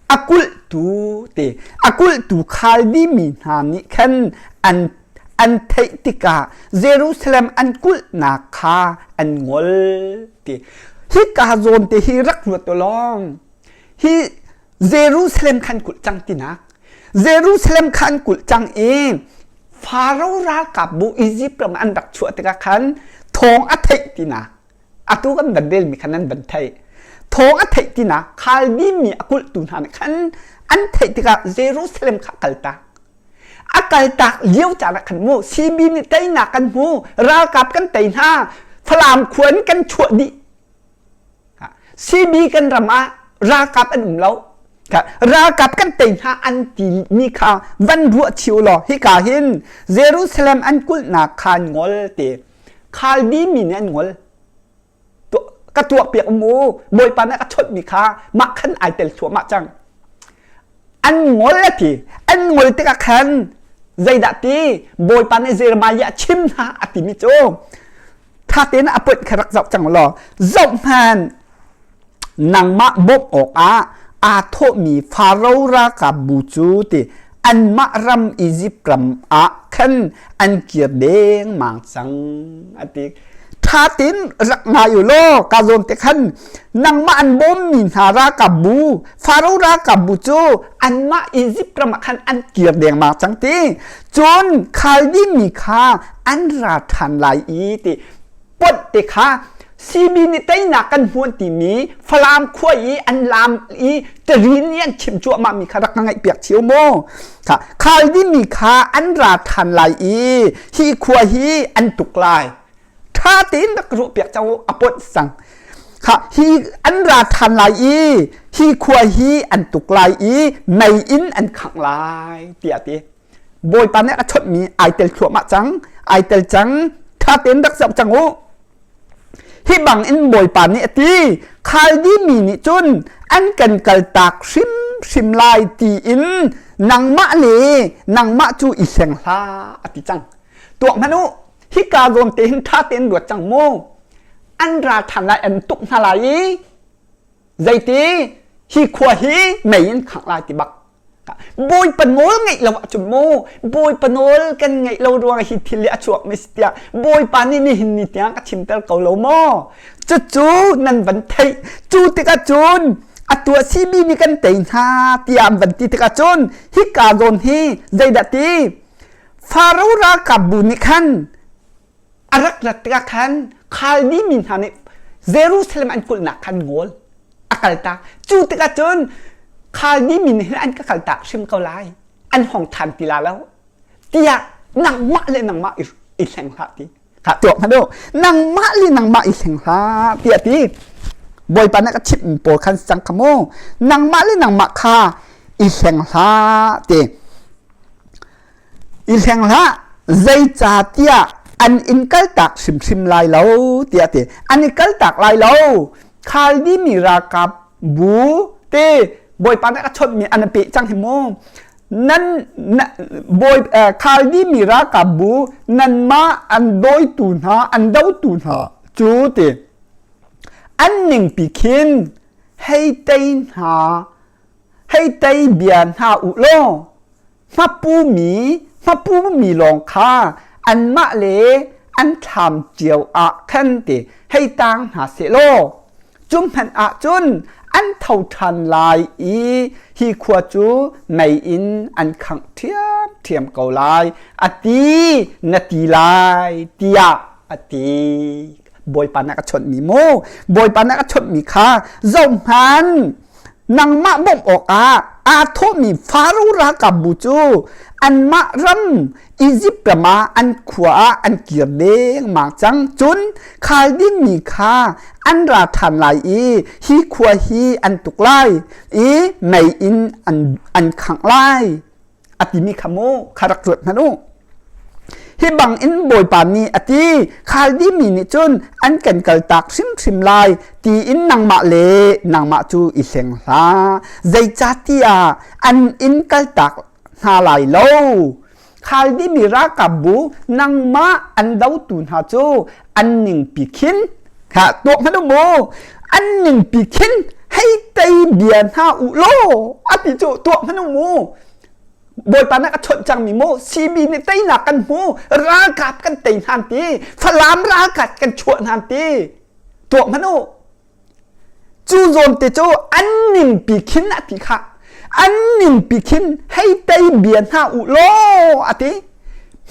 a kulhtu ti a kulhtu Khaldi mi hna nih khan an an theih tikah Jerusalem an kulhnak kha an ngol ti hika zawn te hi rak ruat lawng hi Jerusalem khan kulh cang tinak Jerusalem khan kulh cang i Faro ralkap bu Egypt ram an rak chuah tikah khan thawng a theih tinak atu kan van relmi khan an van theih thawng a theih tinak Khaldi mi a kulhtu hna nih khan an theih tikah Jerusalem kha kaltak A kaltak lio caan ah khan mu CB nih teinak kan hmu ralkap kan tei hna Falam khua in kan chuah dih CB kan ram ah ralkap an um lo ralkap kan tei hna an ti mi kha van ruah chiu law hika hin Jerusalem an kulhnak kha an ngol te Khaldi mi nih an ngol ka tuah piak mu bawipa nih a ka chawnhmi kha mah khan ai tel thluahmah cang an ngol a ti an ngol tikah khan zeidah ti bawipa nih Jeremiah chim hna a timi cu tha tein a point kha rak zoh cang law zoh hmanh nangmah bawmh awkah aa thawhmi Faro ralkapbu cu ti anmah ram Izipt ram ah khan an kir dengmang cang a ti. Ṭha tein rak ngai u law ka zawn te khan nangmah an bawmmi hna ralkapbu Faro ralkapbu cu anmah Izipt ram ah khan an kir dengmang cang ti. Cun Khaldi mi kha an ra ṭhan lai i ti ponh te kha CB nih teinak kan hmuan timi Falam khua i an lam i Tarin i an chim cuahmah mi kha rak ka ngaih piak cio mu kha Khaldi mi kha an ra than lai i hi khua hi an tuk lai tha tein rak ruah piak cang a ponh sang kha hi an ra than lai i hi khua hi an tuk lai i mei in an khangh lai tiah ti Bawipa nih a chawnhmi ai tel thluahmah cang, ai tel cang, ṭha tein rak zoh cang u. Hi bang in Bawipa nih a ti, Khaldi mi nih cun an kan kaltak hrimhrim lai tiin Nangmah le nangmah cu i hleng hlah a ti cang. Tuak hmanh u, hika zawn te hin ṭha tein ruat cang mu. An ra ṭhan lai, an tuk hna lai i zeiti hi khua hi mei in khangh lai ti bak. Bawipa nawl ngeih lo ahcun mu Bawipa nawl kan ngeih lo ruang hi thil hi a chuak mi si tiah Bawipa nih nihin ni tiang a chimter ko lo maw? Cucu nan van theih. Cu tikah cun a tuah CB nih kan tei hna tiah an van ti tikah cun hika zawn hi zeidah ti Faro ralkap bu nih khan a rak rat tikah khan Khaldi mi hna nih Jerusalem an kulhnak khan ngawl a kaltak. Cu tikah cun Khaldi mi nih hin an ka kaltak hrim ko lai. An hong than ti la lo. Tiah nangmah le nangmah i hleng hlah ti. Kha tuak hmanh u. Nangmah le nangmah i hleng hlah tiah ti. Bawipa nih ka chimh pawl khan cang kha mu. Nangmah le nangmah kha i hleng hlah ti. I hleng hlah, zeicahtiah an in kaltak hrimhrim lai lo tiah a ti. An i kaltak lai lo. Khaldi mi ralkap bu te Bawipa nih a chawnhmi an i peh cang hi mu. Nan na, bawi Khaldi mi ralkap bu nanmah an dawitu hna an dotu hna cu ti an ningpi khin hei tei hna hei tei bia hna u law hmapumi hmapumi lawng kha anmah le an thlam cio ah khan ti hei tang hna seh law cu hmanh ah cun an tho ṭhan lai i hi khua cu mei in an khangh ṭhiamṭhiam ko lai a ti na ti lai tiah a ti. Bawipa nih a ka chawnhmi mu Bawipa nih a ka chawnhmi kha zohhmanh nangmah bawmh awkah aa thawhmi Faro ralkapbu cu anmah ram Izipt ram ah an khua ah an kir dengmang cang. Cun Khaldi mi kha an ra ṭhan lai i hi khua hi an tuk lai i mei in an, an khangh lai. A timi kha mu kha rak ruat hmanh u. Hi bangin Bawipa nih a ti, Khaldi mi nih cun an kan kaltak hrimhrim lai tiin nangmah le nangmah cu i hleng hlah. Zeicahtiah an in kaltak hna lai lo. Khaldi mi ralkapbu nangmah an dotu hna cu an ningpi khin ha tuak hmanh u mu an ningpi khin hei tei bia hna u law a ti cu tuak hmanh u mu Bawipa nih a chawnh cangmi mu CB nih teinak kan hmu ralkap kan tei hna ti Falam ralkap kan chuah hna ti tuah hmanh u cu zawn te cu an ningpi khin a ti kha an ningpi khin hei tei bia hna u law a ti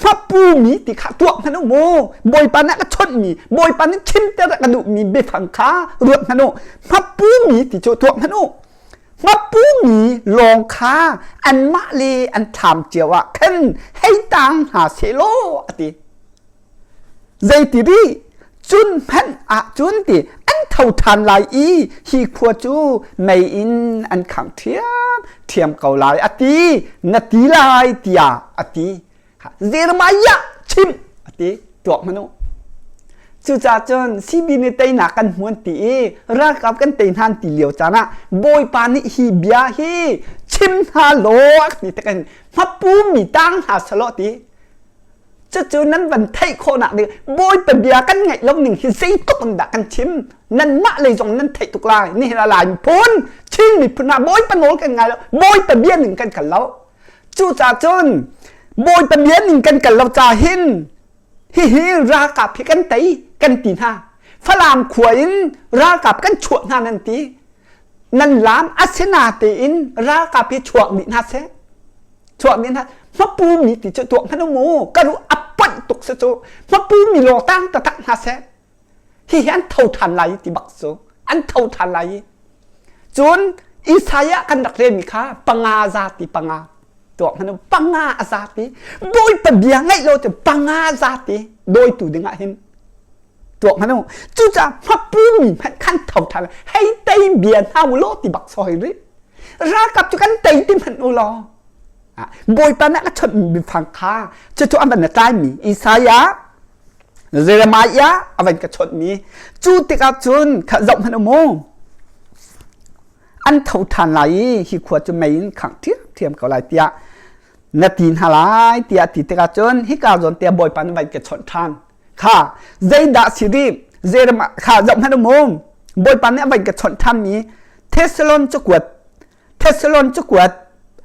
hmapu mi ti kha tuah hmanh u mu Bawipa nih a ka chawnhmi Bawipa nih chimter a ka duhmi biafang kha ruat hmanh u hmapu mi ti cu tuah hmanh u Hmapumi lawng kha anmah le an thlam cio ah khan hei tang hna sehlaw a ti. Zeiti rih cun hmanh ah cun ti an tho ṭhan lai i hi khua cu mei in an khangh ṭhiamṭhiam ko lai a ti na ti lai tiah a ti. Jeremiah chim a ti tuak hmanh u. Cucaah cun CB nih teinak kan hmuan ti i ralkap kan tei hna ti lio caan ah Bawipa nih hi bia hi chim hna law a ti tik in hmapu mi tang hna selaw ti cucu nan van theih khawhnak ding Bawipa bia kan ngaih lo ning hi zeitluk in dah kan chim nanmah lei zong nan theih tuk lai nihin ah Lai miphun Chin miphun ah Bawipa nawl kan ngai lo Bawipa bia ning kan kal lo Cucaah cun Bawipa bia ning kan kal lo ca hin hihi ralkap hi kan tei kan ti hna. Falam khua in ralkap kan chuah hna nan ti. Nan lam asinatein ralkap hi chuak dih hna seh. Chuak dih hna. Hmapu mi ti cu tuak hmanh u mu. Ka ruh a ponh tuk si cu. Hmapu mi lawng tang taktak hna seh. Hihi an tho ṭhan lai ti bak cu an tho ṭhan lai i cun Isaiah kan rak relmi kha panga zati panga tuak hmanh panga a zati bawipa bia ngaih lo cu panga zati dawitu dingah hin tuak hmanh cucaah hmapu mi hmanh khan tho ṭhan hei tei bia hna u law ti bak soi rih ralkap cu kan tei ti hmanh u law bawipa nih a chawnh mi biafang kha cucu an van na tlaimi Isaiah Jeremiah a van ka chawnhmi cu tikah cun kha zoh hmanh u mu an tho ṭhan lai i hi khua cu mei in khangh ṭhiamṭhiam. ṭhiamṭhiam ko lai tiah na ti hna lai tiah ti tikah cun hika zawn te Bawipa nih vai ka chawnh ṭhan. Kha zeidah si rih? Jeremiah kha zoh hmanh u mu. Bawipa nih a vai ka chawnh ṭhanmi Thessalon cakuat Thessalon cakuat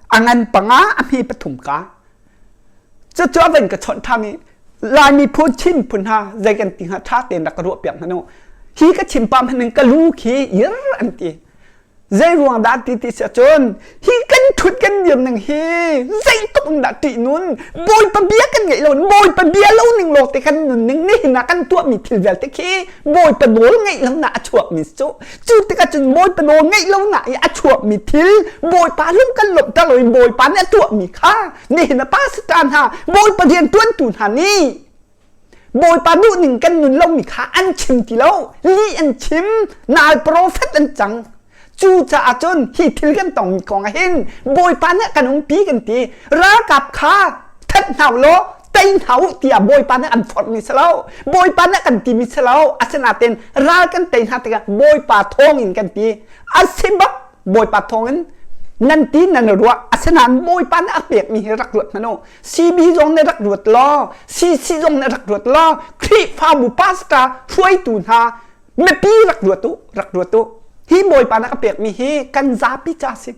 a ngan panga a hme pathum ka. Cucu a van ka chawnh ṭhan i Laimi phun Chin phun hna zei kan ti hnga ṭha tein rak ka ruah piak hmanh u. Hi ka chim pah hmanh in ka lu khi ir an ti. Zei ruang dah ti ti si ahcun hi kan ṭhut kan dir ning hi zeitluk in dah ṭihnun Bawipa bia kan ngeih lo Bawipa bia lo ning lawng te kan nun ning nihin ah kan tuahmi thil vialte khi Bawipa nawl ngeih lo nak a chuakmi cu cu tikah cun Bawipa nawl ngeih lo nak i a chuakmi thil Bawipa lung kan lawmhter lo i Bawipa nih a tuahmi kha nihin ah pastor hna Bawipa rian ṭuantu hna nih Bawipa duhning kan nun lomi kha an chim ti lo lih an chim nal profet an cang cucaah cun hi thil kan tongmi kong ah hin Bawipa nih kan umpi kan ti ralkap kha that hna u law tei hna u tiah Bawipa nih an forhmi si lo Bawipa nih kan timi si lo asinain ral kan tei hna tikah Bawipa thawngin kan ti a si bak Bawipa thawngin nan ti nan ruah asinain Bawipa nih a pekmi hi rak ruat hmanh u CB zong nih rak ruat law CC zong nih rak ruat law Khrihfabu pastor hruaitu hna mipi rak ruat u rak ruat u hi Bawipa na ka pekmi hi kan zapi ca si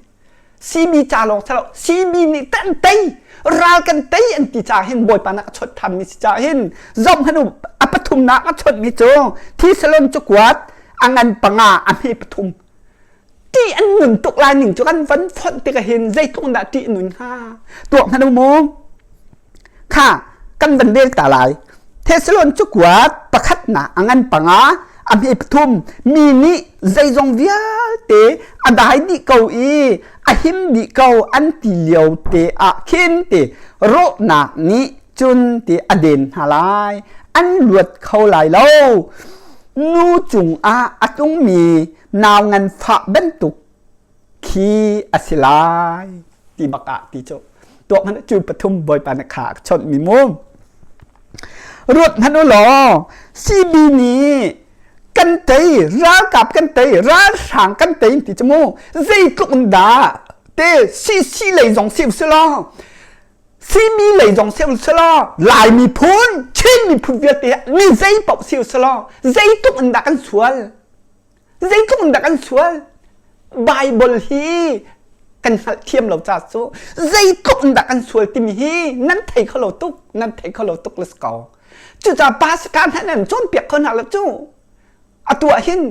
CB ca lawng si lo CB nih kan tei ral kan tei an ti ca hin Bawipa na ka chawt thanmi si ca hin zom hanu a pathumnak a chawtmi cu Thisalon cakuat a ngan panga a hme pathum ṭih an nun tuk lai ning cu kan van fonh tik hin zeitluk dah ṭih nun hnga tuak hmanh u mu kha kan van rel ta lai Thessalon cakuat pakhatnak a ngan panga a hme pathum mi nih zeizong vialte a dai dih ko i a him dih ko an ti lio te ah khin ti rawhnak nih cun ti a den hna lai an luat kho lai lo nu cungah a tlungmi nau nganfah bantuk khi a si lai ti bak ah ti cu tuak hmanh cu pathum bawipa na kha a chawnh mi mu ruat hmanh u law CB nih kan tei ralkap kan tei ralhrang kan tei ti cu mu zeitluk in dah te CC lei zong si si law CB lei zong si si law Lai miphun Chin miphun vialte mi zei paoh si si law zeitluk in dah kan sual Zeitluk in dah kan sual? Bible hi kan hngalhthiam lo ca cu zeitluk in dah kan sual timi hi nan thei kho lo tuk, nan thei kho lo tuk let's go. Cucaah pastor hna nan cawnpiak kho hna lo cu. Atu ah hin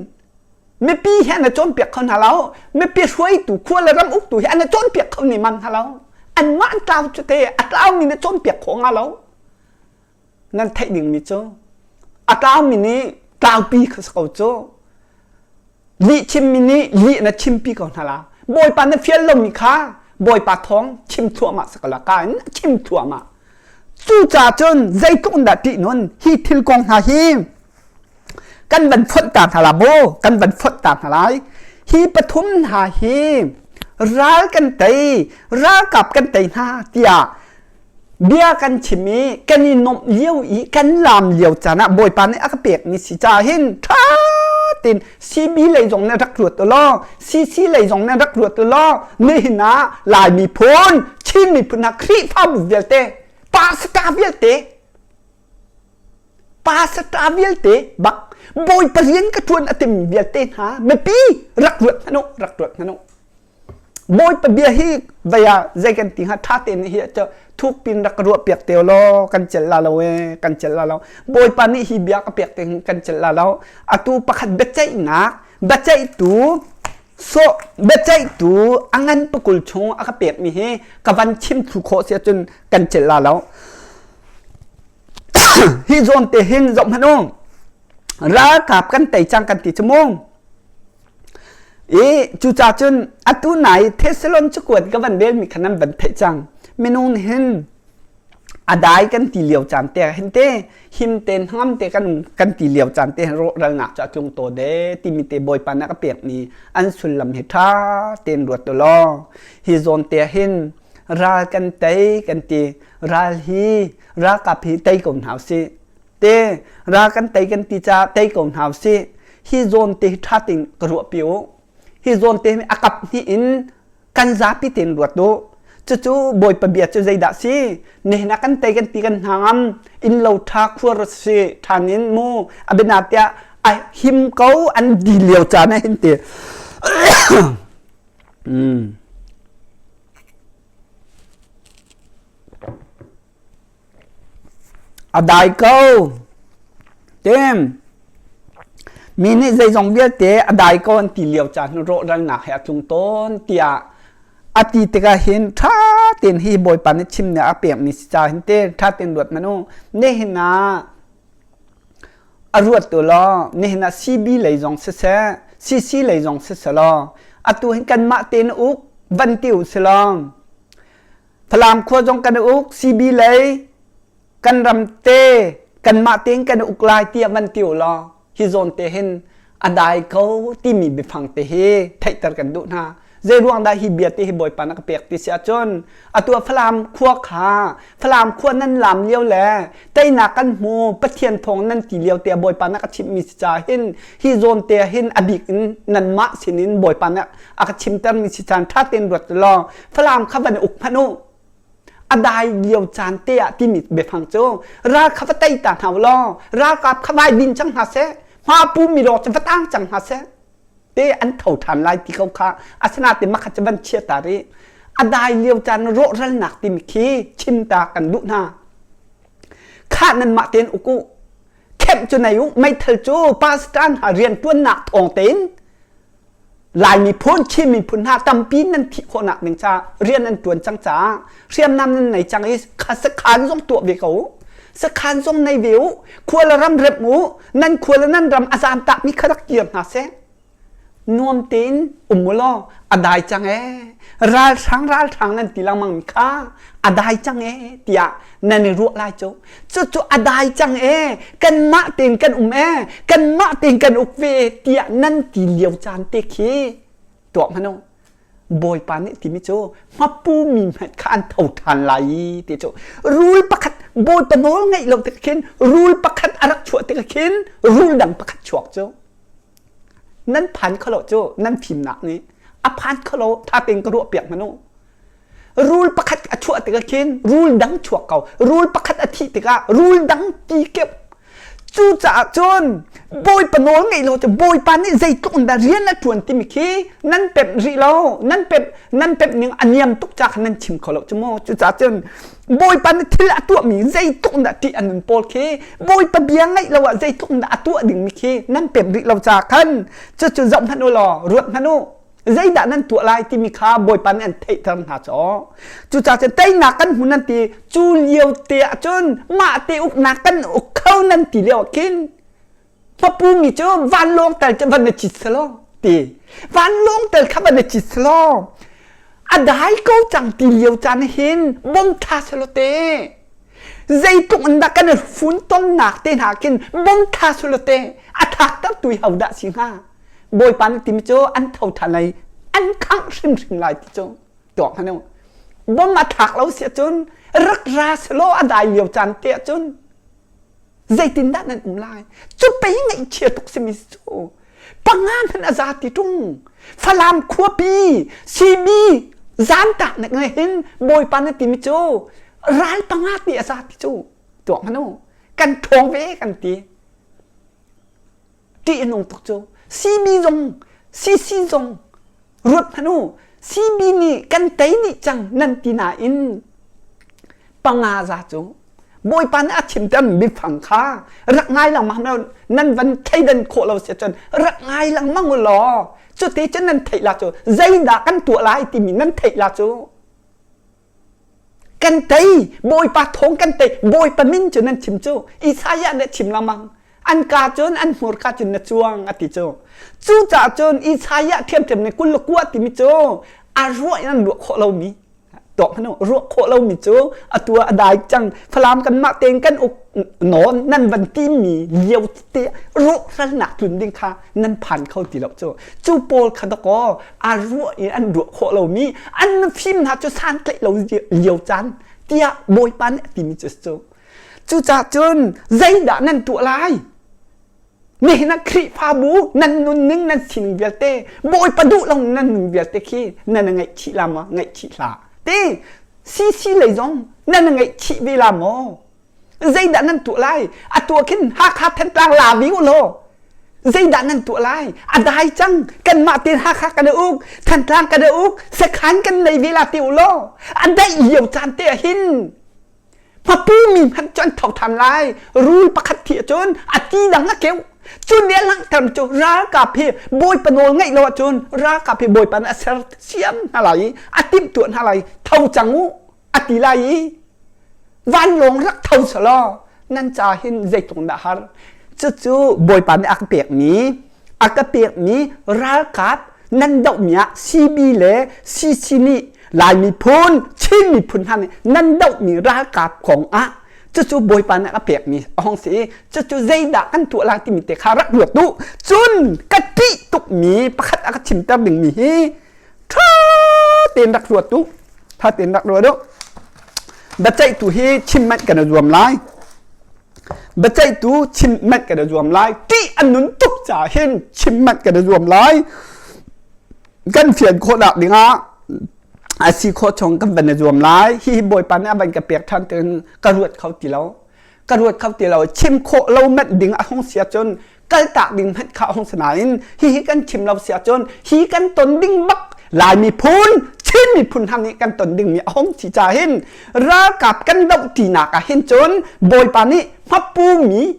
mipi hi an cawnpiak kho hna lo. Mipi hruaitu khua le ram uktu hi an cawnpiak kho ne man hna lo. Anmah an tlau cu te a tlaumi na cawnpiak khawh nga lo. Nan theih dingmi cu a tlaumi nih tlaupi kha si ko cu. Lih chimmi nih lih na chimpi ko hna la. Bawipa na fial lomi kha Bawipa thawng chim thluahmah si ko la ka in chim thluahmah. Cucaah cun zeitluk in dah ṭih nun hi thil kong hna hi kan van fonh ta hna la mu kan van fonh ta hna lai. Hi pathum hna hi ral kan tei ralkap kan tei hna tiah bia kan chim i kan i nuamh lio i kan laam lio caan ah Bawipa nih a ka pekmi si caah hin ṭha tein CB lei zong nih rak ruat u law CC lei zong nih rak ruat u law nihin ah Lai miphun Chin miphun hna Khrihfabu vialte pastor vialte pastor vialte bak Bawipa rian ka ṭuan a timi vialte hna mipi rak ruat hmanh u rak ruat hmanh u Bawipa bia hi vei ah zei kan ti hnga ṭha tein hi cu thuk pin rak ka ruah piak te law kan celh la lo ee kan celh la lo Bawipa nih hi bia ka pek te kan celh la lo atu pakhat biaceihnak biaceihtu so biaceihtu a ngan pakul chung a ka pekmi hi ka van chim thlu khawh si ahcun kan celh la lo hi zawn te hin zoh hmanh u ralkap kan tei cang kan ti cu mu I cucaah cun atu nai Thessalon cakuat ka van relmi kha nan van theih cang. Minung nih hin a dai kan ti lio caan te hin te him ten hngam te kan kan ti lio caan te hin rawhralnak cu a tlung taw de timi te Bawipa nih a ka pekmi an sullam hi ṭha tein ruat u law hi zawn te hin ral kan tei kan ti ral hi ralkap hi tei ko hna usih te ral kan tei kan ti caah tei ko hna usih hi zawn te hi ṭha tein ka ruahpi u hi zawn te hi a kap hnih in kan zapi tein ruat u. Cucu Bawipa bia cu zeidah si? Nihin ah kan tei kan ti kan hna ngam. Inn lo ṭha khuar si ṭhan in mu a biana tiah a him ko an di lio caan ah hin ti. mm. A dai ko. Tim. Mi nih zeizong vialte a dai ko an ti lio caan hin rawhralnak he a tlung tawn tiah a ti tikah hin ṭha tein hi Bawipa nih chim nih a pekmi si ca hin te ṭha tein ruat hmanh u. Nihin ah a ruat tu law nihin ah CB lei zong siseh CC lei zong siseh law atu hin kanmah tein uk van ti u si law Falam khua zong kan uk, CB lei kan ram te kanmah tein kan uk lai tiah van ti u law hi zawn te hin a dai ko timi biafang te hi theihter kan duh hna. Zei ruang dah hi bia te hi Bawipa na ka pek ti si ahcun atu ah Falam khua kha Falam khua nan lam lio le teinak kan hmu Pathian thawng nan ti lio te Bawipa na ka chimhmi si ca hin hi zawn te hin a bik in nanmah sinin Bawipa na a ka chimtermi si caan ṭha tein ruat law Falam kha van uk hmanh u a dai lio caan te ah timi biafang cu ral kha va tei ta hna u law ralkap kha vai din cang hna seh hma pu mi law cu va tang cang hna seh te an tho ṭhan lai ti ko kha asinain makhat cu van chia ta rih a dai lio caan rawhralnak timi khi chim ta kan duh hna khah nanmah tein uk u kemh cu nei u meithal cu pastor hna rian ṭuannak thawng tein Lai miphun, Chin miphun hna tampi nan thih khawhnak ding caah rian an ṭuan cang caah hriamnam nan nei cang i sakhan zong tuah ve ko u. Sakhan zong nei ve u. Khua le ram remh u. Nan khua le nan ram a zaamtakmi kha rak kir hna seh. Nuam tein um u law a dai cang ee. Ralhrang ralhrang nan ti lengmang mi kha a dai cang ee tiah nan i ruah lai cu. Cucu a dai cang ee, kanmah tein kan um ee, kanmah tein kan uk ve tiah nan ti lio caan te khi tuah hmanh u. Bawipa nih timi cu hmapu mi hmanh kha an tho ṭhan lai i ti cu rul pakhat Bawipa nawl ngeih lo tik khin rul pakhat a rak chuah tik khin rul dang pakhat chuak cu nan phan kholo cu nan fimnak nih a phan kholo ṭha tein ka ruah piak hmanh u. Rul pakhat a chuah tikah khin rul dang chuak ko. Rul pakhat a thih tikah rul dang ti keuh. Cucaah cun Bawipa nawl ngeih lo cu Bawipa nih zeitluk in dah rian a ṭuan timi khi nan pemh rih lo. Nan pemh nan pemh ning a niam tuk ca kha nan chim kho lo cu mu. Cucaah cun Bawipa nih thil a tuahmi zeitluk in dah ṭih a nun pawl khi Bawipa bia ngaih lo ah zeitluk in dah a tuah dingmi khi nan pemh rih lo ca khan cucu zoh hmanh u law ruat hmanh u. Zeidah nan tuah lai timi kha Bawipa nih an theihter hna caw. Cucaah cun teinak kan hmu nan ti cu lio te ah cun mah te uknak kan uk kho nan ti lio ah khin hmapu mi cu vanlawng tel cu van na cit selaw ti vanlawng tel kha van na cit selaw a dai ko cang ti lio caan hin bom tha selaw te zeitluk in dah kan i fun tonnak te hna khin bom tha selaw te a thak ter tu hi ho dah si hnga Bawipa nih timi cu an tho ṭhan lai an khangh hrimhrim lai ti cu tuak hmanh u. Bom a thlak lo si ahcun rak ra selaw a dai lio caan te ahcun zeitindah nan um lai? Cu pei ngaihchia tuk simi cu panga hmanh a za ti ṭung. Falam khuapi CB zaantak nak ngai hin Bawipa na timi cu ral panga ti a za ti cu tuak hmanh u. Kan ṭhawng ve kan ti. Ṭih a nung tuk cu. CB zong CC zong ruat hmanh u. CB nih kan tei dih cang nan ti nain panga za cu Bawipa nih a chimter biafang kha rak ngai lengmang lo nan van thleidan khawh lo si cun rak ngai lengmang u law cuti cun nan theih la cu zeidah kan tuah lai timi nan theih la cu Kan tei, Bawipa thawng kan tei, Bawipa min cu nan chim cu. Isaiah nih a chim lengmang. An ka cun an hmurka cun na cuang a ti cu. Cucaah cun Isaiah ṭhiamṭhiam nih 29 timi cu a ruah in an ruah khawh lomi tuak hmanh u ruah khawh lomi cu atu ah a dai cang Falam kanmah tein kan uk nawn nan van timi lio te rawhralnak tlun ding kha nan phan kho ti lo cu cu pawl kha dakaw a ruah in an ruah khawh lomi an fim hna cu santlaih lo lio caan tiah bawipa nih a timi cu cu cucaah cun zeidah nan tuah lai nihin ah Khrihfabu nan nunning nan sining vialte bawipa duh lo nan nun vialte khi nan ngaihchih la ma ngaihchih hlah. Ti CC lei zong nan ngaihchih ve la maw? Zeidah nan tuah lai? A tuah khin Hakha Thantlang la vi u law zeidah nan tuah lai? A dai cang kanmah tein Hakha kan uk, Thantlang kan uk, sakhan kan nei ve la ti u law a daih lio caan te ah hin hmapu mi hmanh cu an tho than lai. Rul pakhat thi ahcun a ti dang a keuh. Cu nih a langhter cu ralkap hi bawipa nawl ngeih lo ahcun ralkap hi bawipa nih a ser siam hna lai i a timhtuah hna lai tho cang u a ti lai i vanlawng rak tho selaw nan ca hin zeitluk dah har cucu bawipa nih a ka pekmi a ka pekmi ralkap nan dohmi ah CB le CC nih Lai miphun Chin miphun hna nih nan dohmi ralkap kong ah cucu bawipa nih a pekmi a hong si i cucu zeidah kan tuah lai timi te kha rak ruat u cun ka ṭih tukmi pakhat a ka chimter dingmi hi ṭha tein rak ruat u ṭha tein rak ruat u biaceihtu hi chim manh kan i zuam lai biaceihtu chim manh kan i zuam lai ṭih an nun tuk caah hin chim manh kan i zuam lai kan fian khawhnak dingah a si khawh chung kan van i zuam lai hihi bawipa nih a van ka pek ṭhan tiin ka ruat kho ti lo ka ruat kho ti lo chim khawh lo manh ding a hung si ahcun kaltak ding hmanh kha a hung si nain hihi kan chim lo si ahcun hi kan ton ding bak Lai miphun Chin miphun hna nih kan ton dingmi a hung si ca hin ralkap kan doh tinak ah hin cun Bawipa nih hmapu mi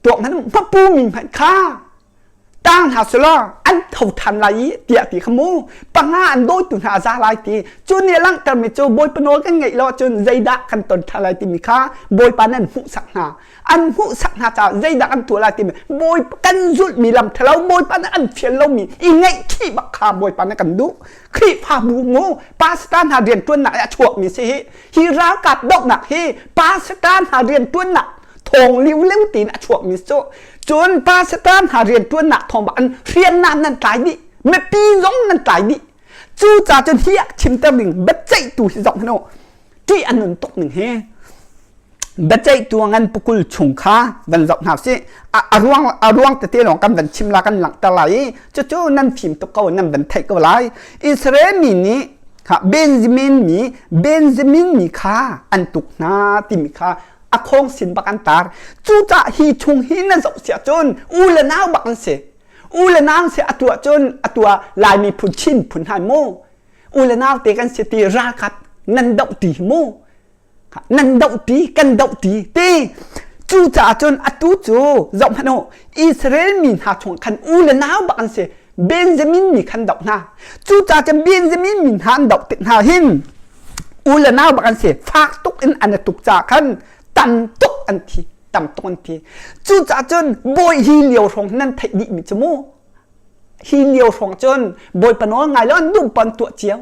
tuak hmanh hmapu mi hmanh kha tang hna selaw an tho than lai i tiah ti kha mu panga an dawitu hna a za lai ti cu nih a langhtermi cu bawipa nawl kan ngeih lo ahcun zeidah kan ton than lai timi kha bawipa nih an hmuhsak hna an hmuhsak hna caah zeidah kan tuah lai timi bawipa kan zulhmi lam thalo bawipa nih an fial lomi i ngaihchih bak kha bawipa nih kan duh Khrihfabu mu pastor hna rianṭuannak i a chuakmi si hi hi ralkap dohnak hi pastor hna rianṭuannak thawng liu leu tiin a chuakmi cu cun pastor hna rianṭuannak thawng bak in hriamnam nan tlai dih mipi zong nan tlai dih cu ca cun hi ah chimter ding biaceihtu hi zong hin ṭih a nun tuk ning hi biaceihtu ngan pukul chung kha van zoh hna sih a ruang a ruang tete lawng kan van chim la kan langhter lai i cucu nan fim tuk ko nan van theih ko lai Israel mi nih kha Benjamin mi Benjamin mi kha an tuk hna timi kha a khawng sin bak an tar cucah hi chung hi na zoh siah cun u le nau bak an si u le nau si atu ah cun atu ah Lai miphun Chin phun hai mu u le nau te kan si ti ralkap nan doh ti mu nan doh ti kan doh ti ti cucaah cun atu cu zoh hmanh u Israel mi hna chung khan u le nau bak an si Benjamin mi khan doh hna cucaah cun Benjamin mi hna an doh tik hna hin u le nau bak an si fak tuk in an i tuk caah khan tam tuk an thi tam tuk an thi cucaah cun bawi hi lio hrawng nan theih dih mi cu mu hi lio hrawng cun bawipa nawl ngai lo an duh pon tuah cio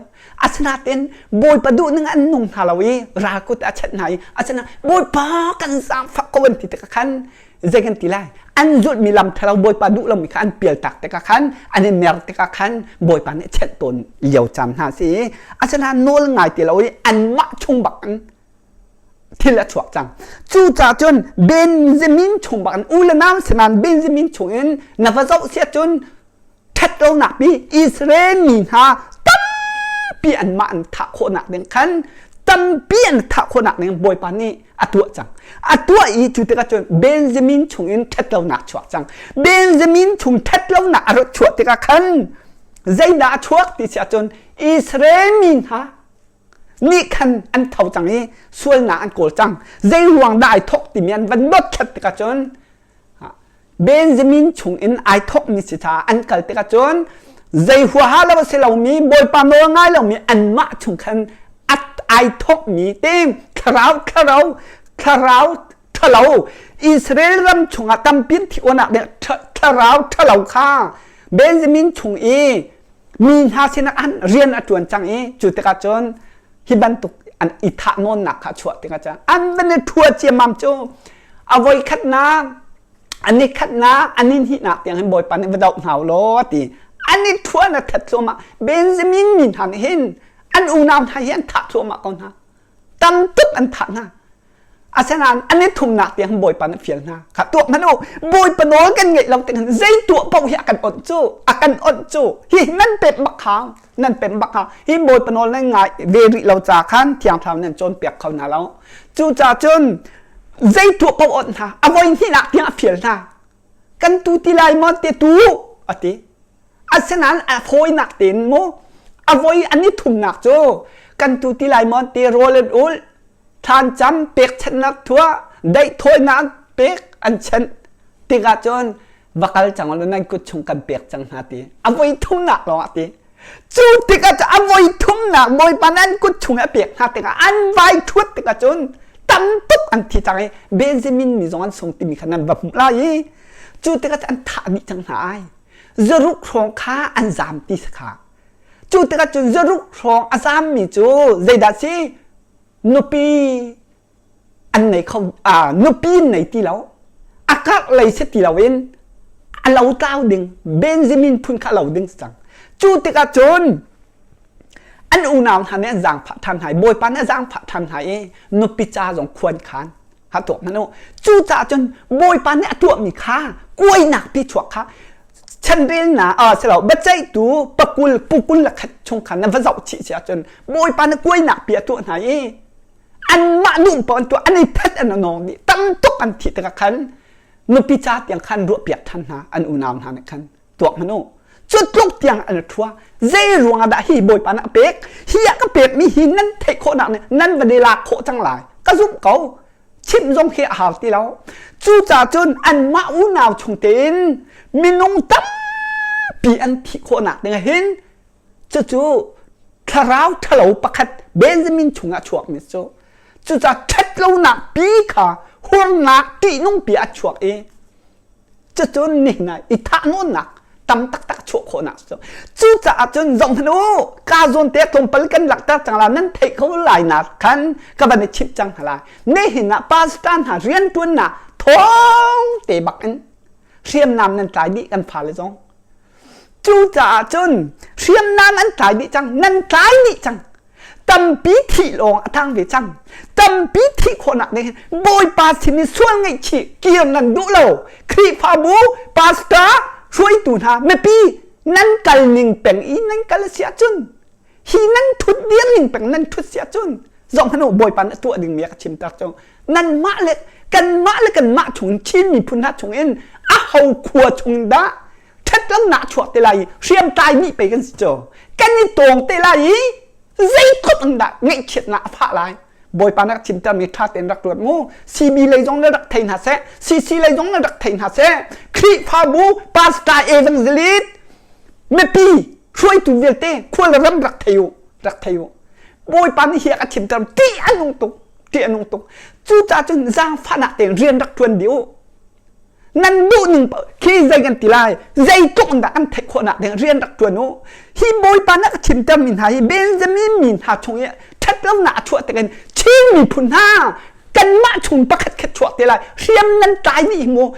asinain bawipa duh ning an nung hna lo i ral kut a chanh hna i asina bawipa kan zaangfah ko an ti tikah khan zei kan ti lai an zulhmi lam ṭhalo bawipa duh lomi kha an pial tak tikah khan an i mer tikah khan bawipa nih chenh tawn lio caan hna si asinain nawl ngai ti lo i anmah chung bak in thil a chuak cang cucaah cun Benjamin chung bak in u le nau sinain Benjamin chung in na va zoh siah cun ṭhat lonak pi Israel mi hna tampi anmah an thah khawhnak ding khan tampi an thah khawhnak ding Bawipa nih a tuah cang a tuah i cu tikah cun Benjamin chung in ṭhat lonak chuak cang Benjamin chung ṭhat lonak a rat chuah tikah khan zeidah a chuak ti si ahcun Israel mi hna nih khan an tho cang i sualnak an kawl cang zei ruang dah ai thawk timi an van dothlat tikah cun Benjamin chung in ai thawkmi si caah an kal tikah cun zei huaha lo a si lomi Bawipa nawl ngai lomi anmah chung khan ai thawkmi te thlarau thlarau thlarau ṭhalo Israel ram chungah tampi thi onak ding thlarau ṭhalo kha Benjamin chung i mi hna sinah an rian a ṭuan cang i cu tikah cun hi bantuk an i thah nawnnak kha chuah tikah cun an van i ṭhua ciammam cu a voi khatnak a ni khatnak a ni hnihnak tiang hin Bawipa nih va doh hna u law ti an i ṭhuan a that thluahmah Benjamin mi hna nih hin an unau hna hi an thah thluahmah ko hna tam tuk an thah hna. Asinain an i thumnak tiang Bawipa nih fial hna. Kha tuah hmanh u. Bawipa nawl kan ngeih lo tik zei tuah paoh hi a kan onh cu. A kan onh cu. Hi nan pemh bak hau. Nan pemh bak hau. Hi Bawipa nawl nan ngai ve rih lo ca khan Thiang Thlarau nan cawnpiak kho hna lo. Cucaah cun zei tuah paoh onh hna. A voi hnihnak tiang a fial hna. Kan tu ti lai maw te tu a ti. Asinain a fawinak tein mu a voi an i thumnak cu kan tu ti lai maw ti rawl an ulh thlan pekchanhnak thuah daihthawihnak pek an chanh tikah cun va kal cang law nan kut chung kan pek cang hna ti a voi thumnak lawng ah ti cu tikah cu a voi thumnak bawipa nan kut chung a pek hna tikah an vai thuat tikah cun tam tuk an thi cang i Benjamin mi zong an sung timi kha nan va hmuh lai i cu tikah an thah dih cang hna ai zaruk hrawng kha an zam ti si kha cu tikah cun zaruk hrawng a zammi cu zeidah si nupi an nei kho a nupi in nei ti lo a karh lei si ti lo in a lo tlau ding Benjamin phun kha lo ding cang cu tikah cun an unau hna nih an zaangfah ṭhan hna i Bawipa nih a zaangfah ṭhan hna i nupi ca zong khuan khan ha tuak hmanh u cucaah cun Bawipa nih a tuahmi kha kuainak pi chuak kha chanrelnak a si lo biaceihtu pakul pukul le khat chung khan na va zoh chih si ahcun Bawipa nih kuainak pi a tuah hna i anmah duh paoh an tuah an i phet an nawng dih tam tuk an thih tikah khan nupi ca tiang khan ruahpiak ṭhan hna an unau hna nih khan tuak hmanh u cu tluk tiang an ṭhua zei ruangah dah hi Bawipa nih a pek hi ah ka pekmi hi nan theih khawhnak nih nan va i lak khawh cang lai ka zumh ko chimh zong khi a hau ti lo cucaah cun anmah unau chung tein minung tampi an thih khawhnak ding hin cucu thlarau ṭhalo pakhat Benjamin chungah chuakmi cu cucaah ṭhatlonak pi kha hurnak ṭihnung pi a chuak i cucun nihin ah i thahnawnnak tam taktak chuah khawhnak cu cucaah cun zohhmanh u ka zawn te tlawmpal kan langhter cang la nan theih kho lai nak khan ka van i chimh cang hna lai nihin ah pastor hna riantuannak thawng te bak in hriamnam nan tlai dih kan fale zong Cucaah cun hriamnam an tlai dih cang, nan tlai dih cang. Tampi thih lawng a tang ve cang. Tampi thih khawhnak ding Bawipa sin i sual ngaihchih kir nan duh lo. Khrihfabu, pastor, hruaitu hna, mipi nan kal ning peng i nan kal a si ahcun hi nan thut dir ning peng nan thut si ahcun zohhmanh u Bawipa nih a tuah dingmi a ka chimter cu nanmah le kanmah le kanmah chung Chin miphun hna chungin a ho khua chung dah ṭhatlonak chuak te lai i hriamtlai nih pei kan si cu kan i tawng te lai i zeitluk in dah ngaihchiatnak a fah lai Bawipa na rak chimtermi ṭha tein rak ruat mu CB lei zong na rak thei hna seh CC lei zong na rak thei hna seh Khrihfabu pastor evangelist mipi hruaitu vialte khual ram rak thei u rak thei u Bawipa nih hi a ka chimter ṭih a nung tuk ṭih a nung tuk cucaah cun zaangfahnak tein rian rak ṭuan dih u nan duh ning khi zei kan ti lai zeitluk in dah kan theih khawhnak ding rian rak ṭuan u hi Bawipa nih a ka chimter mi hna hi Benjamin mi hna chung i ṭhatlonak a chuah tikin Chin miphun hna kanmah chung pakhat khat chuak te lai hriam nan tlai dih hi mu.